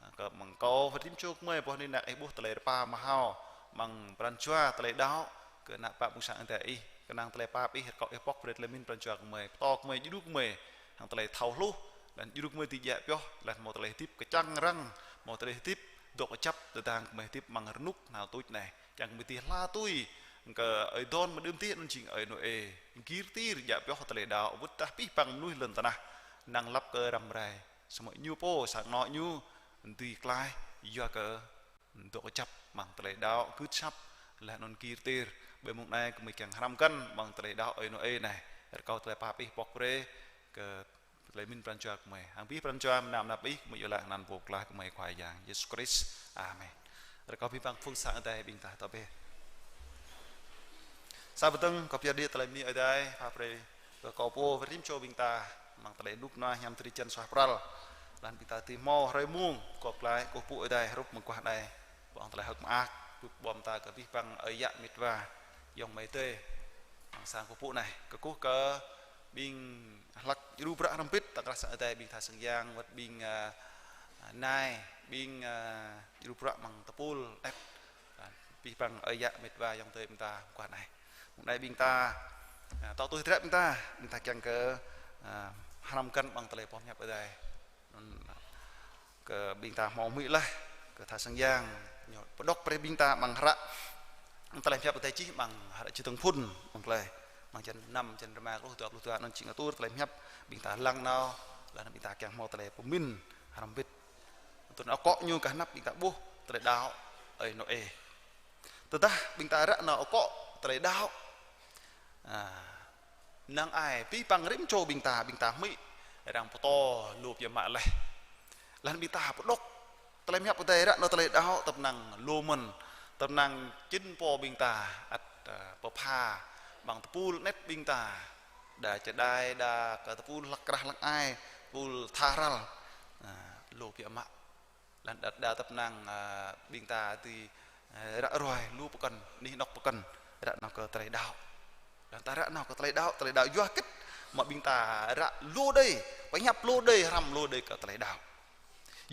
ơ, kơ amăng kâo wơ̆t rĭm čô gơmơi, boh anai năk Ih ƀuh tơlơi rơpa mơhao amăng pran jua tơlơi đaŏ kơ ană bă ƀuôn sang Ơi Adai Ih. Kơnang tơlơi pap Ih, rơkâo Ih pŏk brơi tơlơi pơmĭn pran jua gơmơi, pơtô gơmơi, djru gơmơi hăng tơlơi thâo hluh, laih anŭn djru gơmơi dưi djă pioh, laih anŭn hmâo tơlơi hơdip kơčăng răng, hmâo tơlơi hơdip dŏ kơjăp tơdang gơmơi hơdip amăng rơnŭk hơnao tuč anai. Kiăng gơmơi dưi hla tui kơ ơi adon mơđưm adih anŭn jing ơi Nôê, gir tir djă pioh tơlơi đaŏ, wơ̆t tơdah abih bang mơnuih lŏn tơnah năng lăp kơ răm rai, samơ̆ ñu pô, sang anŏ ñu dưi klaih yua kơ dŏ kơjăp amăng tơlơi đaŏ, gưt asăp, laih anŭn gir tir. Ƀơi mông anai gơmơi kiăng hrăm găn amăng tơlơi đaŏ ơi Nôê anai. Rơkâo tơlơi pap Ih pŏk brơi kơ tơlơi pơmĭn pran jua gơmơi. Hăng abih pran jua mơnam anăp Ih, gơmơi iâu laĭ hăng anăn Pô Pơklaih gơmơi Khua Yang Yêsu Krist. Amen. Rơkâo abih bang phung sang Ơi Adai ƀing ta tơbiă. Sa pơtơ̆ng kâo pơyơr đĭ tơlơi bơni Ơi Adai pha brơi kơ kâo pô wơ̆t rĭm čô ƀing ta amăng tơlơi rơnŭk rơnua hiam drơi jăn suaih pral. Laih anŭn ƀing ta dưi hmâo hrơi mông gŏp glaĭ kơkuh pơpŭ Ơi Adai hrup mơguah anai. Ƀơ̆ng tơlơi hơ̆k mơak, bưp ƀom ta kơ abih bang ơi yă met wa, ayŏng amai adơi amăng sang kơkuh pơpŭ anai. Kơkuh kơ ƀing hlăk djru bruă hrŏm hơbĭt, tơkrah sang Ơi Adai, ƀing tha sang yang, wơ̆t ƀing, a, a, nai, ƀing, a, djru bruă amăng tơpul anet, a, abih bang ơi yă met wa ayŏng adơi ƀing ta mơguah anai. Mông anai ƀing ta, a, tŏ tui hơdră ƀing ta, ƀing ta kiăng kơ, a, hrăm găn amăng tơlơi boh pơhiăp Ơi Adai. Anŭn kơ ƀing ta hmâo hmư̆ laih kơ tha sang yang ñu pơđŏk brơi ƀing ta amăng hră tơlơi pơhiăp Ơi Adai čih amăng hră Čơdơ̆ng Phŭn amăng tơlơi, amăng črăn năm, črăn rơma truh dua pluh dua, anŭn jing atur tơlơi pơhiăp ƀing ta lăng nao, laih anŭn ƀing ta kiăng hmâo tơlơi pơmĭn hrŏm hơbĭt. Tui anŭn akŏ ñu gah anăp ƀing ta ƀuh tơlơi đaŏ ơi Nôê. Tơdah ƀing ta ră nao akŏ tơlơi đaŏ, a, năng ai abih bang rĭm čô ƀing ta, ƀing ta hmư̆ arăng pơtô lu biă mă laih. Laih anŭn ƀing ta pơđŏk tơlơi pơhiăp Ơi Adai ră nao tơlơi đaŏ tơpơnăng lu mơ̆n, tơpơnăng čin pô ƀing ta ăt, a, pơpha amăng tơpul anet ƀing ta, đa čơđai, đa kơ tơpul hlăk krah hlăk ai, tơpul tha ral, a, lu biă mă. Laih anŭn đa, đa tơpơnăng, a, ƀing ta dưi, a, ră ruai lu pơkŏn, anih anŏk pơkŏn, ră nao kơ tơlơi đaŏ. Laih anŭn ta ră nao kơ tơlơi đaŏ, tơlơi đaŏ yua hơget mơ̆ ƀing ta ră lu đơi, pơhiăp lu đơi, hrăm lu đơi kơ tơlơi đaŏ.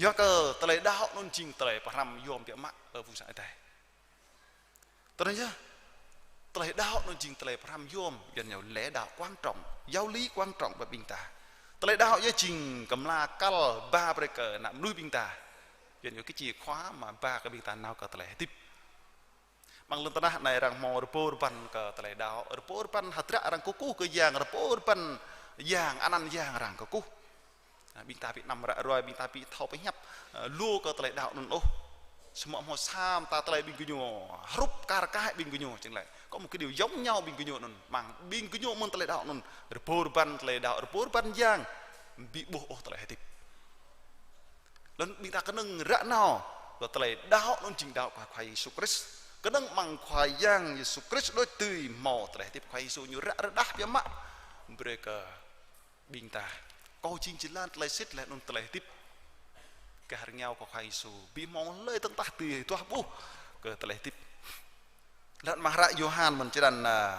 Yua kơ tơlơi đaŏ anŭn jing tơlơi pơhrăm yôm biă mă, ơ phung sang Ơi Adai. Tơdah yơh, tơlơi đaŏ anŭn jing tơlơi pơhrăm yôm, yuan ñu lẽ đaŏ quan trọng, giáo lý quan trọng ƀơi ƀing ta. Tơlơi đaŏ yơh jing kơmla kăl ba brơi kơ ană mơnuih ƀing ta. Yuan ñu kơ chìa khóa mă ba kơ ƀing ta nao kơ tơlơi hơdip. Amăng lŏn tơnah anai arăng hmâo rơbâo rơbăn kơ tơlơi đaŏ, rơbâo rơbăn hơdră arăng kơkuh kơ yang, rơbâo rơbăn yang, anăn yang arăng kơkuh. A, ƀing ta ƀu anăm ră ruai, ƀing ta ƀu thâo pơhiăp, a, lu kơ tơlơi đaŏ anŭn ôh. Samơ̆ hmâo sa mơta tơlơi ƀing gơñu hrup kar kaĭ ƀing gơñu, jing lĕ có một cái điều giống nhau ƀing gơñu anŭn, amăng ƀing gơñu mơ̆n tơlơi đaŏ anŭn, rơbâo rơbăn tơlơi đaŏ, rơbâo rơbăn yang, ƀu ƀuh ôh tơlơi hơdip. Laih anŭn ƀing ta kơnơ̆ng ră nao kơ tơlơi đaŏ anŭn jing đaŏ kơ Khua Yêsu Krist. Kơnơ̆ng amăng Khua Yang Yêsu Krist đôč dưi hmâo tơlơi hơdip. Khua Yêsu ñu ră rơđah biă mă brơi kơ ƀing ta. Kâo jing jơlan, tơlơi sĭt laih anŭn tơlơi hơdip. Gah rơngiao kơ Khua Yêsu, ƀu hmâo hlơi dơ̆ng tah dưi duah ƀuh kơ tơlơi hơdip. Laih anŭn amăng hră Yôhan mơ̆n črăn, a,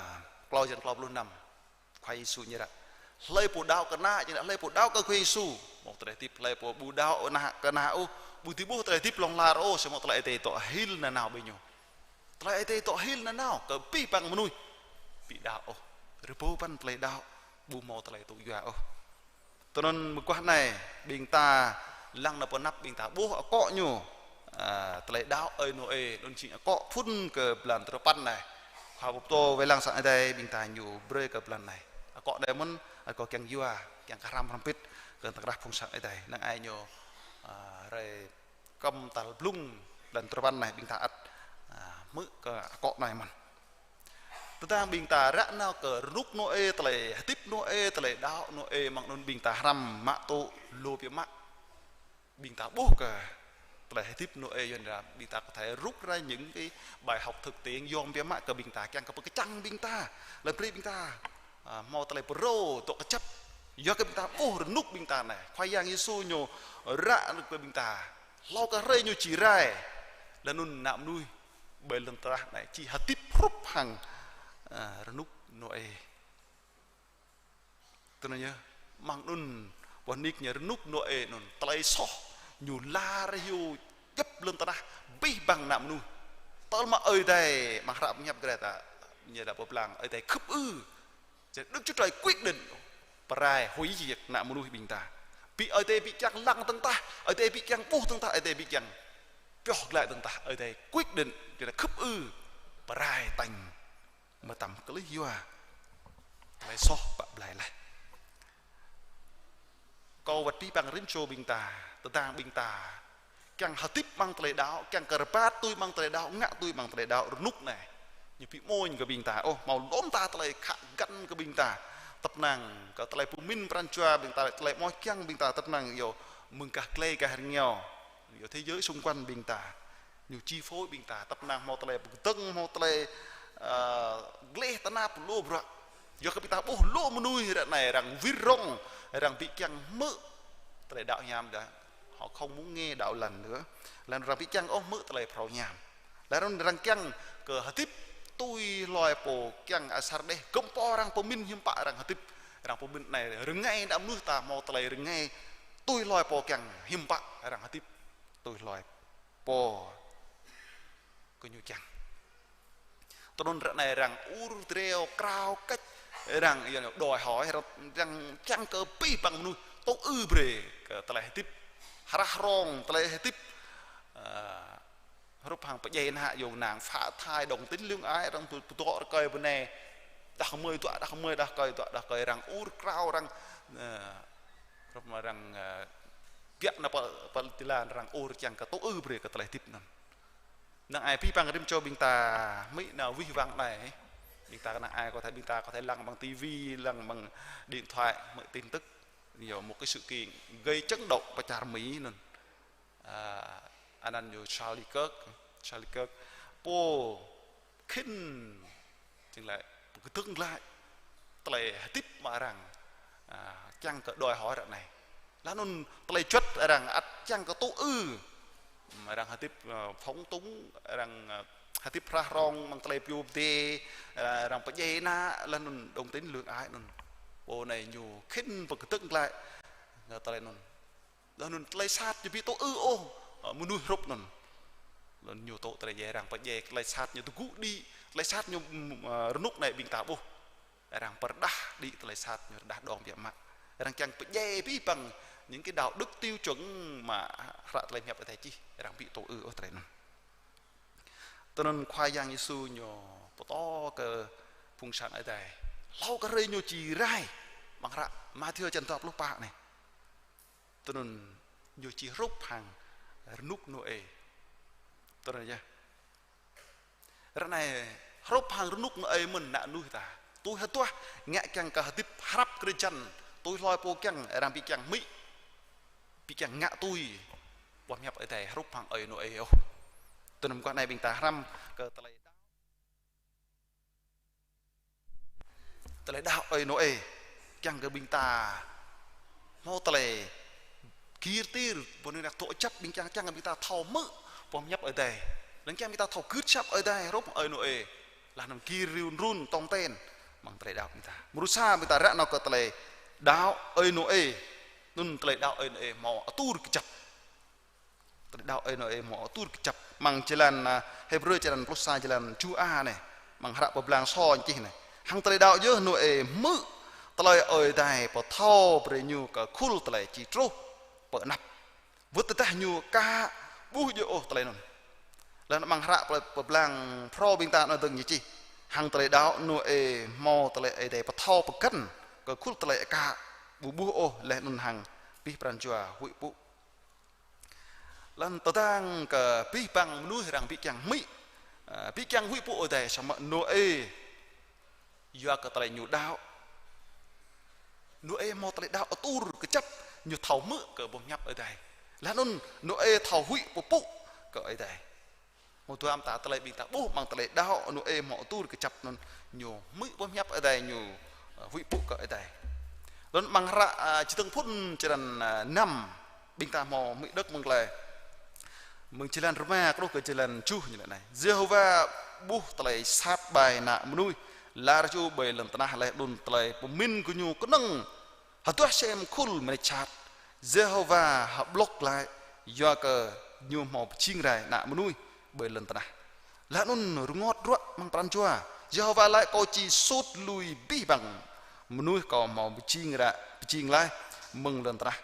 klâo, črăn klâo pluh năm. Khua Yêsu ñu ră. Hlơi pô đaŏ kơ Ană, jing lĕ hlơi pô đaŏ kơ Khua Yêsu, Hmâo tơlơi hơdip hlơi pô ƀu đaŏ ană kơ ană ôh, ƀu dưi ƀuh tơlơi hơdip hlŏng lar ôh, samơ̆ tơlơi Ơi Adai dŏ hil nanao ƀing ñu. Tơlơi Ơi Adai dŏ hil nanao kơ abih bang mơnuih ƀu đaŏ ôh. Rơbâo păn tơlơi đaŏ, ƀu hmâo tơlơi tŭ yua ôh. Tui anŭn mơguah anai, ƀing ta lăng nao pơ anăp ƀing ta ƀuh akŏ ñu, a, tơlơi đaŏ ơi Nôê, anŭn jing akŏ phŭn kơ blan tơpăn anai. Khua pơtô wai lăng sang Ơi Adai ƀing ta ñu brơi kơ blan anai. Akŏ anai mơ̆n, akŏ kiăng yua, kiăng kơ hrăm hrŏm hơbĭt kơ tơkrah phung sang Ơi Adai. Năng ai ñu, a, rai kơm tal blung blan tơpăn anai ƀing ta ăt, a, hmư̆ kơ akŏ anai mơ̆n. Tơdang ƀing ta ră nao kơ rơnŭk Nôê, tơlơi hơdip Nôê, tơlơi đaŏ Nôê, mơ̆ng anŭn ƀing ta hrăm mă tŭ lu biă mă. Ƀing ta ƀuh kơ tơlơi hơdip Nôê, yua anŭn ƀing ta có thể rút ra những cái bài học thực tiễn yom biă mă kơ ƀing ta, kiăng kơ pơkơčăng ƀing ta, lăm brơi ƀing ta, a, hmâo tơlơi pơrô, dŏ kơjăp. Yua kơ ƀing ta ƀuh rơnŭk ƀing ta anai, Khua Yang Yêsu ñu ră nao kơ ƀing ta, hlâo kơ hrơi ñu či rai, laih anŭn ană mơnuih ƀơi lŏn tơnah anai či hơdip hrup hăng, a, rơnŭk Nôê. Tui anŭn yơh, mơ̆ng anŭn, boh nik ñu rơnŭk Nôê anŭn, tơlơi soh ñu lar hyu djŏp lŏn tơnah, abih bang ană mơnuih. Tơl mă Ơi Adai, mơ̆ng hră pơhiăp Grê ta, ñu đa pơblang, Ơi Adai khưp ư. Chứ Đức Chúa Trời quyết định, pơrai hủy diệt ană mơnuih ƀing ta. Ƀing Ơi Adai ƀu kiăng lăng dơ̆ng tah, Ơi Adai ƀu kiăng ƀuh dơ̆ng tah, Ơi Adai ƀu kiăng pioh glaĭ dơ̆ng tah, Ơi Adai quyết định, ñu đa khưp ư, pơrai tañ. Mơtam kơ lih yua tơlơi soh pă blai laih. Kâo wơ̆t abih bang rĭm čô ƀing ta, tơdang ƀing ta kiăng hơdip amăng tơlơi đaŏ, kiăng kơ rơbat tui amăng tơlơi đaŏ, ngă tui amăng tơlơi đaŏ, rơnŭk anai ñu ƀu mơñum kơ ƀing ta ôh, hmâo lŏm ta tơlơi khă găn kơ ƀing ta, tơpơnăng kơ tơlơi pơmĭn pran jua ƀing ta, tơlơi mơak kiăng ƀing ta, tơpơnăng yua mơ̆ng gah glai gah rơngiao, yua thế giới xung quanh ƀing ta. Ñu chi phối ƀing ta, tơpơnăng hmâo tơlơi pơkơdơ̆ng, hmâo tơlơi, ơ, gleh tơnap lu bruă. Yua kơ ƀing ta ƀuh lu mơnuih ră anai arăng wir rŏng, arăng ƀu kiăng hmư̆ tơlơi đaŏ hiam dah. Họ không muốn nghe đạo lành nữa. Laih anŭn arăng ƀu kiăng ôh hmư̆ tơlơi phrâo hiam. Laih anŭn arăng kiăng kơ hơdip tui hloi pô kiăng asar đeh, gơ̆m pô arăng pơmĭn hiư̆m pă arăng hơdip. Arăng pơmĭn anai rơngai ană mơnuih ta hmâo tơlơi rơngai tui hloi pô kiăng hiư̆m pă arăng hơdip tui hloi pô kơ ñu kiăng. Tui anŭn ră anai arăng ur dreo krao kĕč, arăng, yua anŭn đòi hỏi, arăng, arăng kiăng kơ abih bang mơnuih tŭ ư brơi kơ tơlơi hơdip hrah hrong, tơlơi hơdip, ơ, hrup hăng pơdjai ană, yua kơ năng phá thai, đồng tính luyến ái, arăng pơtô rơkơi bơnai, đah kơmơi dŏ, đah kơmơi, đah rơkơi dŏ, đah rơkơi arăng ur krao arăng, ơ, hrup mơ̆ arăng, ơ, biă nao pơ, pơ tơlan arăng ur kiăng kơ tŭ ư brơi kơ tơlơi hơdip anŭn. Năng ai abih bang rĭm čô ƀing ta hmư̆ nao wih wăng anai. Ƀing ta năng ai có thể, ƀing ta có thể lăng bằng tivi, lăng bằng điện thoại, hmư̆ tin tức. Yua một cái sự kiện gây chấn động pơ čar Mi anŭn. A, anăn ñu Charlie Kirk, Charlie Kirk. Pô khĭn Jing lĕ pơkơdơ̆ng glaĭ tơlơi hơdip mơ̆ng arăng, a, kiăng kơ đòi hỏi ră anai. Laih anŭn tơlơi juăt arăng ăt kiăng kơ tŭ ư. Arăng hơdip, ơ, phóng túng, arăng, ơ, hơdip hrah hrong mơ̆ng tơlơi pioh pơdê, ơ, arăng pơdjai ană, laih anŭn đồng tính luyến ái anŭn. Pô anai ñu khĭn pơkơdơ̆ng glaĭ, ơ, tơlơi anŭn. Laih anŭn tơlơi sat ñu ƀu tŭ ư ôh, ơ, mơnuih hrup anŭn. Laih anŭn ñu tŭ tơlơi djai, arăng pơdjai tơlơi sat ñu tơgŭ đĭ, tơlơi sat ñu, ưm, ơ, rơnŭk anai ƀing ta ƀuh. Arăng pơrơđah đĭ tơlơi sat ñu rơđah đong biă mă. Arăng kiăng pơdjai abih bang những cái đạo đức tiêu chuẩn mơ̆ hră tơlơi pơhiăp Ơi Adai čih, arăng ƀu tŭ ư ôh tơlơi anŭn. Tui anŭn Khua Yang Yêsu ñu pơtô kơ phung sang Ơi Adai. Hlâo kơ hrơi ñu či rai, amăng hră Mathiơ čăn dua pluh pă anai. Tui anŭn ñu či hrup hăng rơnŭk Nôê. Tui anŭn yơh. Ră anai hrup hăng rơnŭk Nôê mơ̆n ană mơnuih ta. Tui hơduah ngă kiăng kơ hơdip hrăp kơ drơi jăn, tui hloi pô kiăng, arăng ƀu kiăng hmư̆, ƀu kiăng ngă tui boh pơhiăp Ơi Adai hrup hăng ơi Nôê ôh. Tui anŭn mơguah anai ƀing ta hrăm kơ tơlơi Tơlơi đaŏ ơi Nôê, kiăng kơ ƀing ta hmâo tơlơi gir tir, ƀơi anai dŏ kơjăp ƀing kiăng, kiăng kơ ƀing ta thâo hmư̆ boh pơhiăp Ơi Adai. Lăng kiăng ƀing ta thâo gưt asăp Ơi Adai, hrup ơi Nôê. Laih anŭn gir riu run tong ten, amăng tơlơi đaŏ ƀing ta. Mrô sa ƀing ta ră nao kơ tơlơi đaŏ ơi Nôê. Anŭn tơlơi đaŏ ơi Nôê hmâo atur kơjăp. Tơlơi đaŏ ơi Nôê hmâo atur kơjăp. Amăng jơlan, a, Hêbrơ črăn pluh sa jơlan tơjuh a anai. Amăng hră pơblang sô čih anai. Hăng tơlơi đaŏ yơh Nôê hmư̆ tơlơi Ơi Adai pơthâo brơi ñu kơ khul tơlơi či truh pơ anăp. Wơ̆t tơdah ñu aka ƀuh djơ̆ ôh tơlơi anŭn. Laih anŭn amăng hră pơ-, pơblang phrâo ƀing ta anŭn dơ̆ng ñu čih. Hăng tơlơi đaŏ Nôê hmâo tơlơi Ơi Adai pơthâo pơgăn kơ khul tơlơi aka ƀu ƀuh ôh laih anŭn hăng abih pran jua huĭ pŭ. Laih anŭn tơdang kơ abih bang mơnuih arăng ƀu kiăng hmư̆, a, ƀu kiăng huĭ pŭ Ơi Adai, samơ̆ Nôê yua kơ tơlơi ñu đaŏ. Nôê hmâo tơlơi đaŏ atur kơjăp, ñu thâo hmư̆ kơ boh hiăp Ơi Adai. Laih anŭn Nôê thâo huĭ pơpŭ kơ Ơi Adai. Mơ̆ dua mơta tơlơi ƀing ta ƀuh amăng tơlơi đaŏ Nôê hmâo atur kơjăp anŭn ñu hmư̆ boh hiăp Ơi Adai, ñu, ơ, huĭ pŭ kơ Ơi Adai. Laih anŭn amăng hră, a, Čơdơ̆ng Phŭn črăn, a, năm, ƀing ta hmâo hmư̆ đŏk mơ̆ng tơlơi. Mơ̆ng jơlan rơma truh kơ jơlan tơjuh ñu laĭ anai. Yêhôwa ƀuh tơlơi sat ƀai ană mơnuih, lar hyu ƀơi lŏn tơnah laih anŭn tơlơi pơmĭn gơñu kơnơ̆ng hơduah sem khul mơneč sat. Yêhôwa hơƀlŏk glaĭ yua kơ ñu hmâo pơjing rai ană mơnuih ƀơi lŏn tơnah. Laih anŭn rơngot ruă amăng pran jua. Yêhôwa laĭ: Kâo či sut lui abih bang mơnuih kâo hmâo pơjing ra, pơjing laih mơ̆ng lŏn tơnah.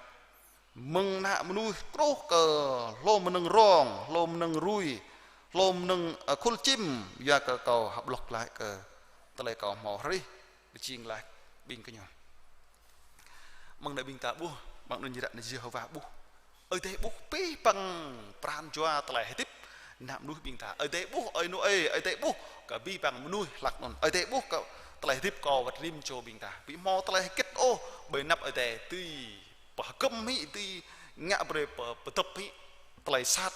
Mơ̆ng ană mơnuih truh kơ hlô mơnơ̆ng rong, hlô mơnơ̆ng rui, hlô mơnơ̆ng, ơ, khul čim, yua kơ kâo hơƀlŏk glaĭ kơ tơlơi kâo hmâo hrih pơjing laih ƀing gơñu. Amăng anai ƀing ta ƀuh, amăng anŭn ñu ră anai Yêhôwa ƀuh. Ơi Adai ƀuh abih bang pran jua tơlơi hơdip ană mơnuih ƀing ta. Ơi Adai ƀuh ơi Nôê, Ơi Adai ƀuh kơ abih bang mơnuih hlăk anŭn. Ơi Adai ƀuh kơ tơlơi hơdip kâo wơ̆t rĭm čô ƀing ta. Ƀu hmâo tơlơi hơget ôh ƀơi anăp Ơi Adai tui pơhơgŏm hĭ, tui ngă brơi pơ-, pơdŏp hĭ tơlơi sat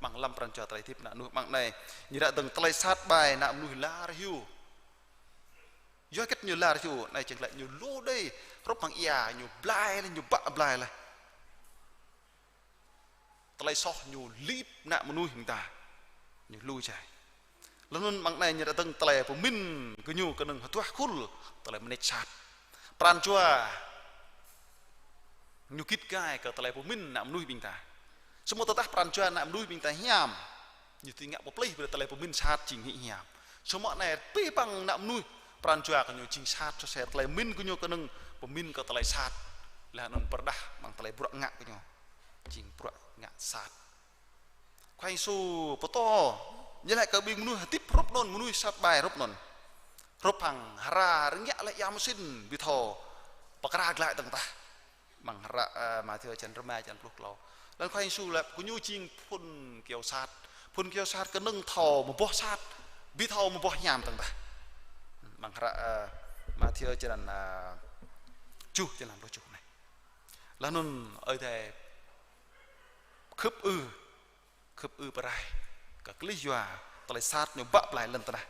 amăng lăm pran jua tơlơi hơdip ană mơnuih. Amăng anai ñu ră dơ̆ng tơlơi sat ƀai ană mơnuih lar hyu. Yua hơget ñu lar hyu, anai jing laĭ ñu lu đơi, hrup hăng ia, ñu blai laih, ñu bă blai laih. Tơlơi soh ñu lip ană mơnuih ƀing ta, ñu lu jai. Laih anŭn amăng anai ñu ră dơ̆ng tơlơi pơmĭn gơñu kơnơ̆ng hơduah khul tơlơi mơneč sat. Pran jua ñu git gai kơ tơlơi pơmĭn ană mơnuih ƀing ta. Samơ̆ tơdah pran jua ană mơnuih ƀing ta hiam, ñu či ngă pơplih brơi tơlơi pơmĭn sat jing hĭ hiam. Samơ̆ anai abih bang ană mơnuih pran jua gơñu jing sat, sơsel tơlơi mĭn gơñu kơnơ̆ng pơmĭn kơ tơlơi sat. Laih anŭn pơrơđah amăng tơlơi bruă ngă gơñu jing bruă ngă sat. Khua Yêsu pơtô, ñu laĭ kơ ƀing mơnuih hơdip hrup anŭn, mơnuih sat ƀai hrup anŭn. Hrup hăng hra rơngiă laih ia mơsin, ƀu thâo pơkra glaĭ dơ̆ng tah. Amăng hră, ơ, Mathiơ črăn rơma, črăn pluh klâo. Laih anŭn Khua Yêsu laĭ, gơñu jing phŭn kơyâo sat. Phŭn kơyâo sat kơnơ̆ng thâo mơboh sat, ƀu thâo mơboh hiam dơ̆ng tah. Amăng hră, ơ, Mathiơ črăn, ơ, tơjuh, črăn pluh tơjuh anai. Laih anŭn Ơi Adai khưp ư, khưp ư pơrai kơ klih yua tơlơi sat ñu bă blai lŏn tơnah.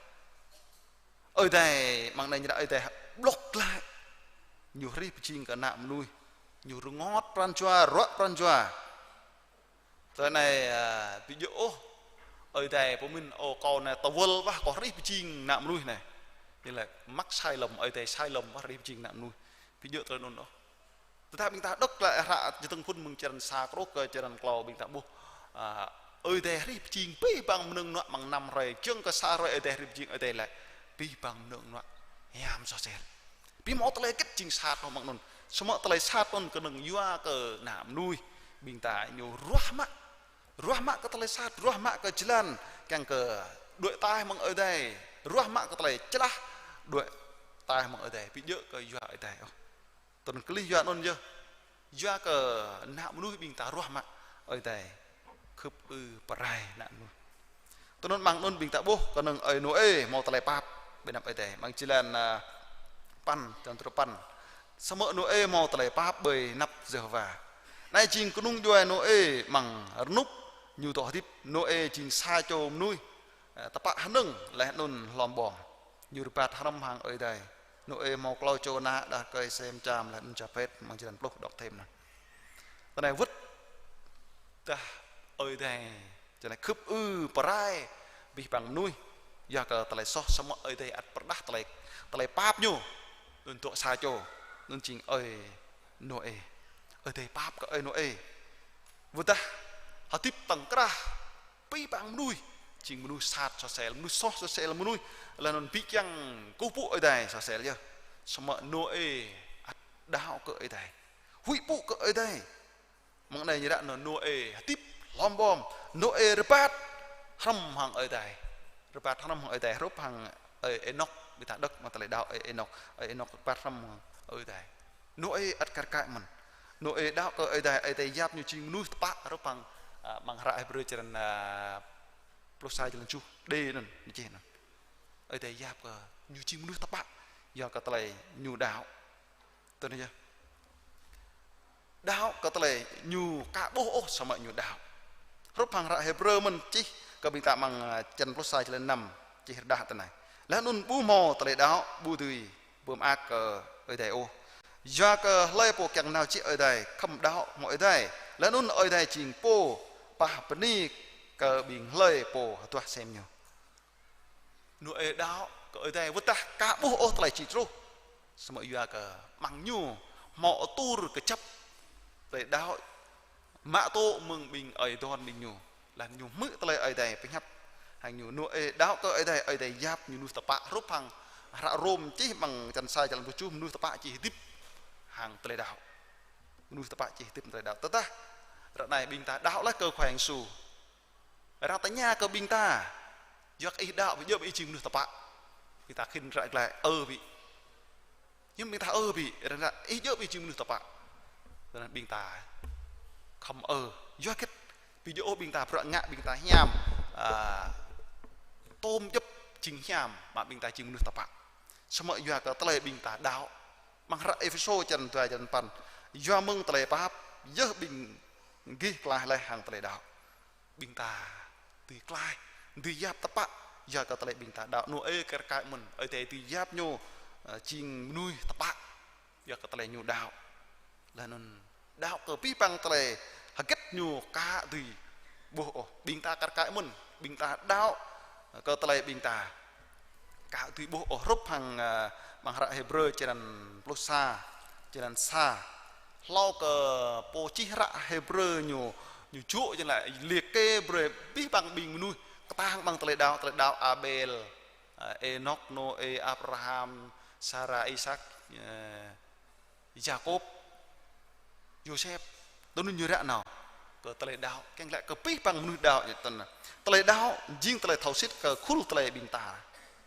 Ơi Adai, amăng anai ñu ră Ơi Adai hơƀlŏk glaĭ. Ñu hrih pơjing kơ ană mơnuih. Ñu rơngot pran jua, ruă pran jua. Tơlơi anai, a, ƀu djơ̆ ôh Ơi Adai pơmĭn, ô, kâo anai tơwơl wah kâo hrih pơjing ană mơnuih anai. Ñu laĭ mă sai lŏm, Ơi Adai sai lŏm wah hrih pơjing ană mơnuih. Ƀu djơ̆ tơlơi anŭn ôh. Tơdah ƀing ta đŏk glaĭ hră Čơdơ̆ng Phŭn mơ̆ng črăn sa truh kơ črăn klâo ƀing ta ƀuh, a, Ơi Adai hrih pơjing abih bang mơnơ̆ng mơnuă amăng năm hrơi, giŏng kơ sa hrơi Ơi Adai hrih pơjing, Ơi Adai laĭ abih bang mơnơ̆ng mơnuă hiam sơsel. Ƀu hmâo tơlơi hơget jing sat ôh amăng anŭn. Samơ̆ tơlơi sat anŭn kơnơ̆ng yua kơ ană mơnuih ƀing ta ñu ruah mă. Ruah mă kơ tơlơi sat, ruah mă kơ jơlan kiăng kơ đuaĭ ataih mơ̆ng Ơi Adai, ruah mă kơ tơlơi čơlah đuaĭ ataih mơ̆ng Ơi Adai, ƀu djơ̆ kơ yua Ơi Adai ôh. Tơl anŭn klih yua anŭn yơh. Yua kơ ană mơnuih ƀing ta ruah mă Ơi Adai khưp ư pơrai ană mơnuih. Tơl anŭn amăng anŭn ƀing ta ƀuh kơnơ̆ng ơi Nôê hmâo tơlơi pap ƀơi anăp Ơi Adai. Amăng jơlan, a, păn, črăn truh păn. Samơ̆ Nôê hmâo tơlơi pap ƀơi anăp Yêhôwa. Anai jing kơnung djuai Nôê amăng rơnŭk ñu dŏ hơdip. Nôê jing sa čô mơnuih, a, tơpă hơnơ̆ng laih anŭn hlom ƀong. Ñu rơbat hrŏm hăng Ơi Adai. Nôê hmâo klâo čô ană, đah rơkơi Sem, Čam laih anŭn Japhet, amăng jơlan pluh đŏk thêm anŭn. Tơlơi anai wơ̆t dah Ơi Adai, tơlơi anai khưp ư pơrai abih bang mơnuih, yua kơ tơlơi soh samơ̆ Ơi Adai ăt pơrơđah tơlơi, tơlơi pap ñu. Anŭn dŏ sa čô, anŭn jing ơi Nôê. Ơi Adai pap kơ ơi Nôê. Wơ̆t dah hơdip tơ̆ng krah abih bang mơnuih, jing mơnuih sat sosel, mơnuih soh sosel, mơnuih laih anŭn ƀu kiăng kơkuh pơpŭ Ơi Adai sosel yơh. Samơ̆ Nôê ăt đaŏ kơ Ơi Adai, huĭ pơpŭ kơ Ơi Adai. Mơ̆ng anai ñu ră anŭn Nôê hơdip hlom ƀom, Nôê rơbat hrŏm hăng Ơi Adai. Rơbat hrŏm hăng Ơi Adai, hrup hăng ơi Ênôk, ƀing ta đŏk amăng tơlơi đaŏ ơi Ênôk, ơi Ênôk rơbat hrŏm hăng Ơi Adai. Nôê ăt kar kaĭ mơ̆n. Nôê đaŏ kơ Ơi Adai, Ơi Adai yap ñu jing mơnuih tơpă, hrup hăng, a, amăng hră Hêbrơ črăn, a, pluh sa, črăn tơjuh đê anŭn, ñu čih anŭn. Ơi Adai yap kơ ñu jing mơnuih tơpă, yua kơ tơlơi ñu đaŏ. Tui anŭn yơh. Đaŏ kơ tơlơi ñu ka ƀuh ôh samơ̆ ñu đaŏ. Hrup hăng hră Hêbrơ mơ̆n čih kơ ƀing ta amăng, a, črăn pluh sa, črăn năm, čih rơđah tui anai: Laih anŭn ƀu hmâo tơlơi đaŏ ƀu dưi pơmơak kơ Ơi Adai ôh. Yua kơ hlơi pô kiăng nao jĕ Ơi Adai khŏm đaŏ hmâo Ơi Adai. Laih anŭn Ơi Adai jing pô pah bơni kơ ƀing hlơi pô hơduah sem ñu. Nôê đaŏ kơ Ơi Adai wơ̆t dah ka ƀuh ôh tơlơi či truh. Samơ̆ yua kơ amăng ñu hmâo atur kơjăp tơlơi đaŏ mă tŭ mơ̆ng ƀing ơi adon ƀing ñu. Laih ñu hmư̆ tơlơi Ơi Adai pơhiăp hăng ñu. Nôê đaŏ kơ Ơi Adai, Ơi Adai yap ñu mơnuih tơpă, hrup hăng hră Rôm čih amăng črăn sa, črăn pluh tơjuh, mơnuih tơpă či hơdip hăng tơlơi đaŏ. Mơnuih tơpă či hơdip tơlơi đaŏ. Tơdah ră anai ƀing ta đaŏ laih kơ Khua Yang Yêsu, arăng tơña kơ ƀing ta: Yua kơ ih đaŏ, ƀu djơ̆ ih jing mơnuih tơpă? Ƀing ta khĭn ră glaĭ ơ ƀĭ. Hiư̆m ƀing ta ơ ƀĭ? Arăng ră: Ih djơ̆ ih jing mơnuih tơpă? Tơdah ƀing ta khŏm ơ, yua hơget? Ƀu djơ̆ ôh ƀing ta bruă ngă ƀing ta hiam, a, tôm djŏp jing hiam, mă ƀing ta jing mơnuih tơpă. Samơ̆ yua kơ tơlơi ƀing ta đaŏ. Amăng hră Êphêsô črăn dua, črăn păn: Yua mơ̆ng tơlơi pơhiăp yơh ƀing gih klaih laih hăng tơlơi đaŏ. Ƀing ta dưi klaih, dưi yap tơpă, yua kơ tơlơi ƀing ta đaŏ. Nôê kar kaĭ mơ̆n, Ơi Adai dưi yap ñu, ơ, jing mơnuih tơpă, yua kơ tơlơi ñu đaŏ. Laih anŭn đaŏ kơ abih bang tơlơi hơget ñu ka dưi ƀuh ôh. Ƀing ta kar kaĭ mơ̆n, ƀing ta đaŏ kơ tơlơi ƀing ta ka dưi ƀuh ôh, hrup hăng, a, amăng hră Hêbrơ črăn pluh sa, črăn sa. Hlâo kơ pô čih hră Hêbrơ ñu, ñu jŏk jing lĕ liệt kê brơi abih bang ƀing mơnuih kơtang amăng tơlơi đaŏ, tơlơi đaŏ Abel, a, Ênôk, Nôê, Abraham, Sara, Isak, ơ, Yakôb, Yôsep, tui anŭn ñu ră nao kơ tơlơi đaŏ, kiăng laĭ kơ abih bang mơnuih đaŏ ñu tơnah. Tơlơi đaŏ jing tơlơi thâo sĭt kơ khul tơlơi ƀing ta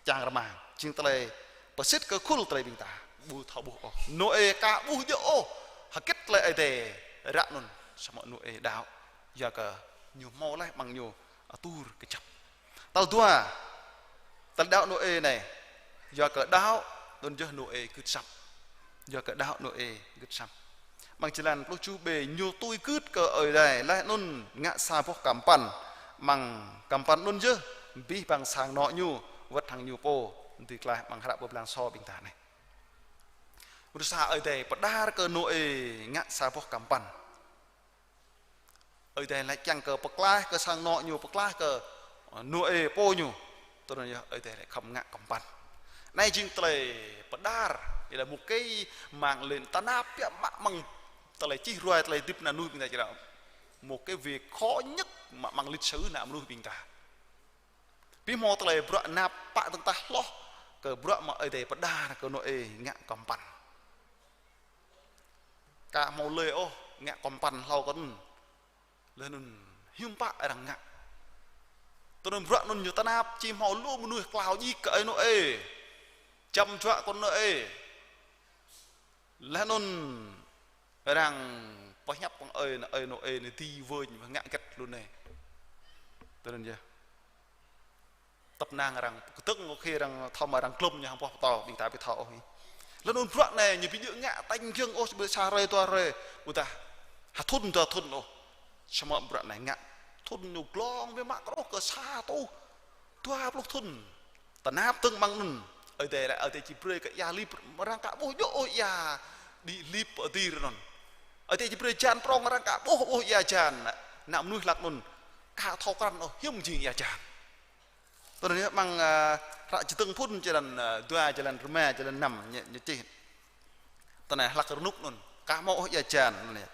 čang rơmang, jing tơlơi pơsĭt kơ khul tơlơi ƀing ta ƀu thâo ƀuh ôh. Nôê ka ƀuh djơ̆ ôh hơget tơlơi Ơi Adai ră anŭn, samơ̆ Nôê đaŏ, yua kơ ñu hmâo laih amăng ñu atur kơjăp. Tal dua, tơlơi đaŏ Nôê anai, yua kơ đaŏ anŭn yơh Nôê gưt asăp. Yua kơ đaŏ Nôê gưt asăp. Amăng jơlan pluh tơjuh bê, ñu tui gưt kơ Ơi Adai, laih anŭn ngă sa boh kơmpăn. Amăng kơmpăn anŭn yơh abih bang sang anŏ ñu, wơ̆t hăng ñu pô dưi klaih. Amăng hră Pơblang Sô ƀing ta anai, rơsa Ơi Adai pơđar kơ Nôê ngă sa boh kơmpăn. Ơi Adai laĭ kiăng kơ pơklaih kơ sang anŏ ñu, pơklaih kơ, ơ, Nôê pô ñu. Tui anŭn yơh Ơi Adai laĭ khŏm ngă kơmpăn. Anai jing tơlơi pơđar, ƀiădah một cái mạng lưới tơnap biă mă amăng tơlơi čih ruai tơlơi hơdip ană mơnuih ƀing ta či laĭ. Một cái việc khó nhất mă amăng lịch sử ană mơnuih ƀing ta. Abih hmâo tơlơi bruă tơnap pă tơ̆ng tah hloh kơ bruă mơ̆ Ơi Adai pơđar kơ Nôê ngă kơmpăn. Ka hmâo lơi ôh ngă kơmpăn hlâo kơ anŭn. Laih anŭn hiư̆m pă arăng ngă. Tui anŭn bruă anŭn ñu tơnap, či hmâo lu mơnuih klao djik kơ ơi Nôê, čăm juă kơ Nôê. Laih anŭn arăng pơhiăp kơ ơi, ơi Nôê anai dưi wơ̆n ngă hơget lu anai. Tui anŭn yơh. Tơpă năng arăng kơdơ̆ng, có khi arăng thâo mă arăng glŏm ñu hăng boh pơtâo, ƀing ta ƀu thâo ôh. Laih anŭn bruă anai ñu ƀu djơ̆ ngă tañ giŏng ôh, ƀu sa hrơi dua hrơi, ƀôdah ha thŭn dua thŭn ôh. Samơ̆ bruă anai ngă thŭn ñu glông biă mă truh kơ sa rơtuh dua pluh thŭn. Tơnap tơ̆ng amăng anŭn, Ơi Adai laĭ, Ơi Adai či brơi kơ ia lip, arăng ka ƀuh djơ̆ ôh ia đĭ lip pơ adih anŭn. Ơi Adai či brơi jan prŏng, arăng ka ƀuh ôh ia jan, ană mơnuih hlăk anŭn ka thâo krăn ôh hiư̆m jing ia jan. Tui anŭn yơh amăng, a, hră Čơdơ̆ng Phŭn črăn, a, dua, jơlan rơma, jơlan năm ñu, ñu čih. Tui anai hlăk rơnŭk anŭn, ka hmâo ôh ia jan, anŭn yơh.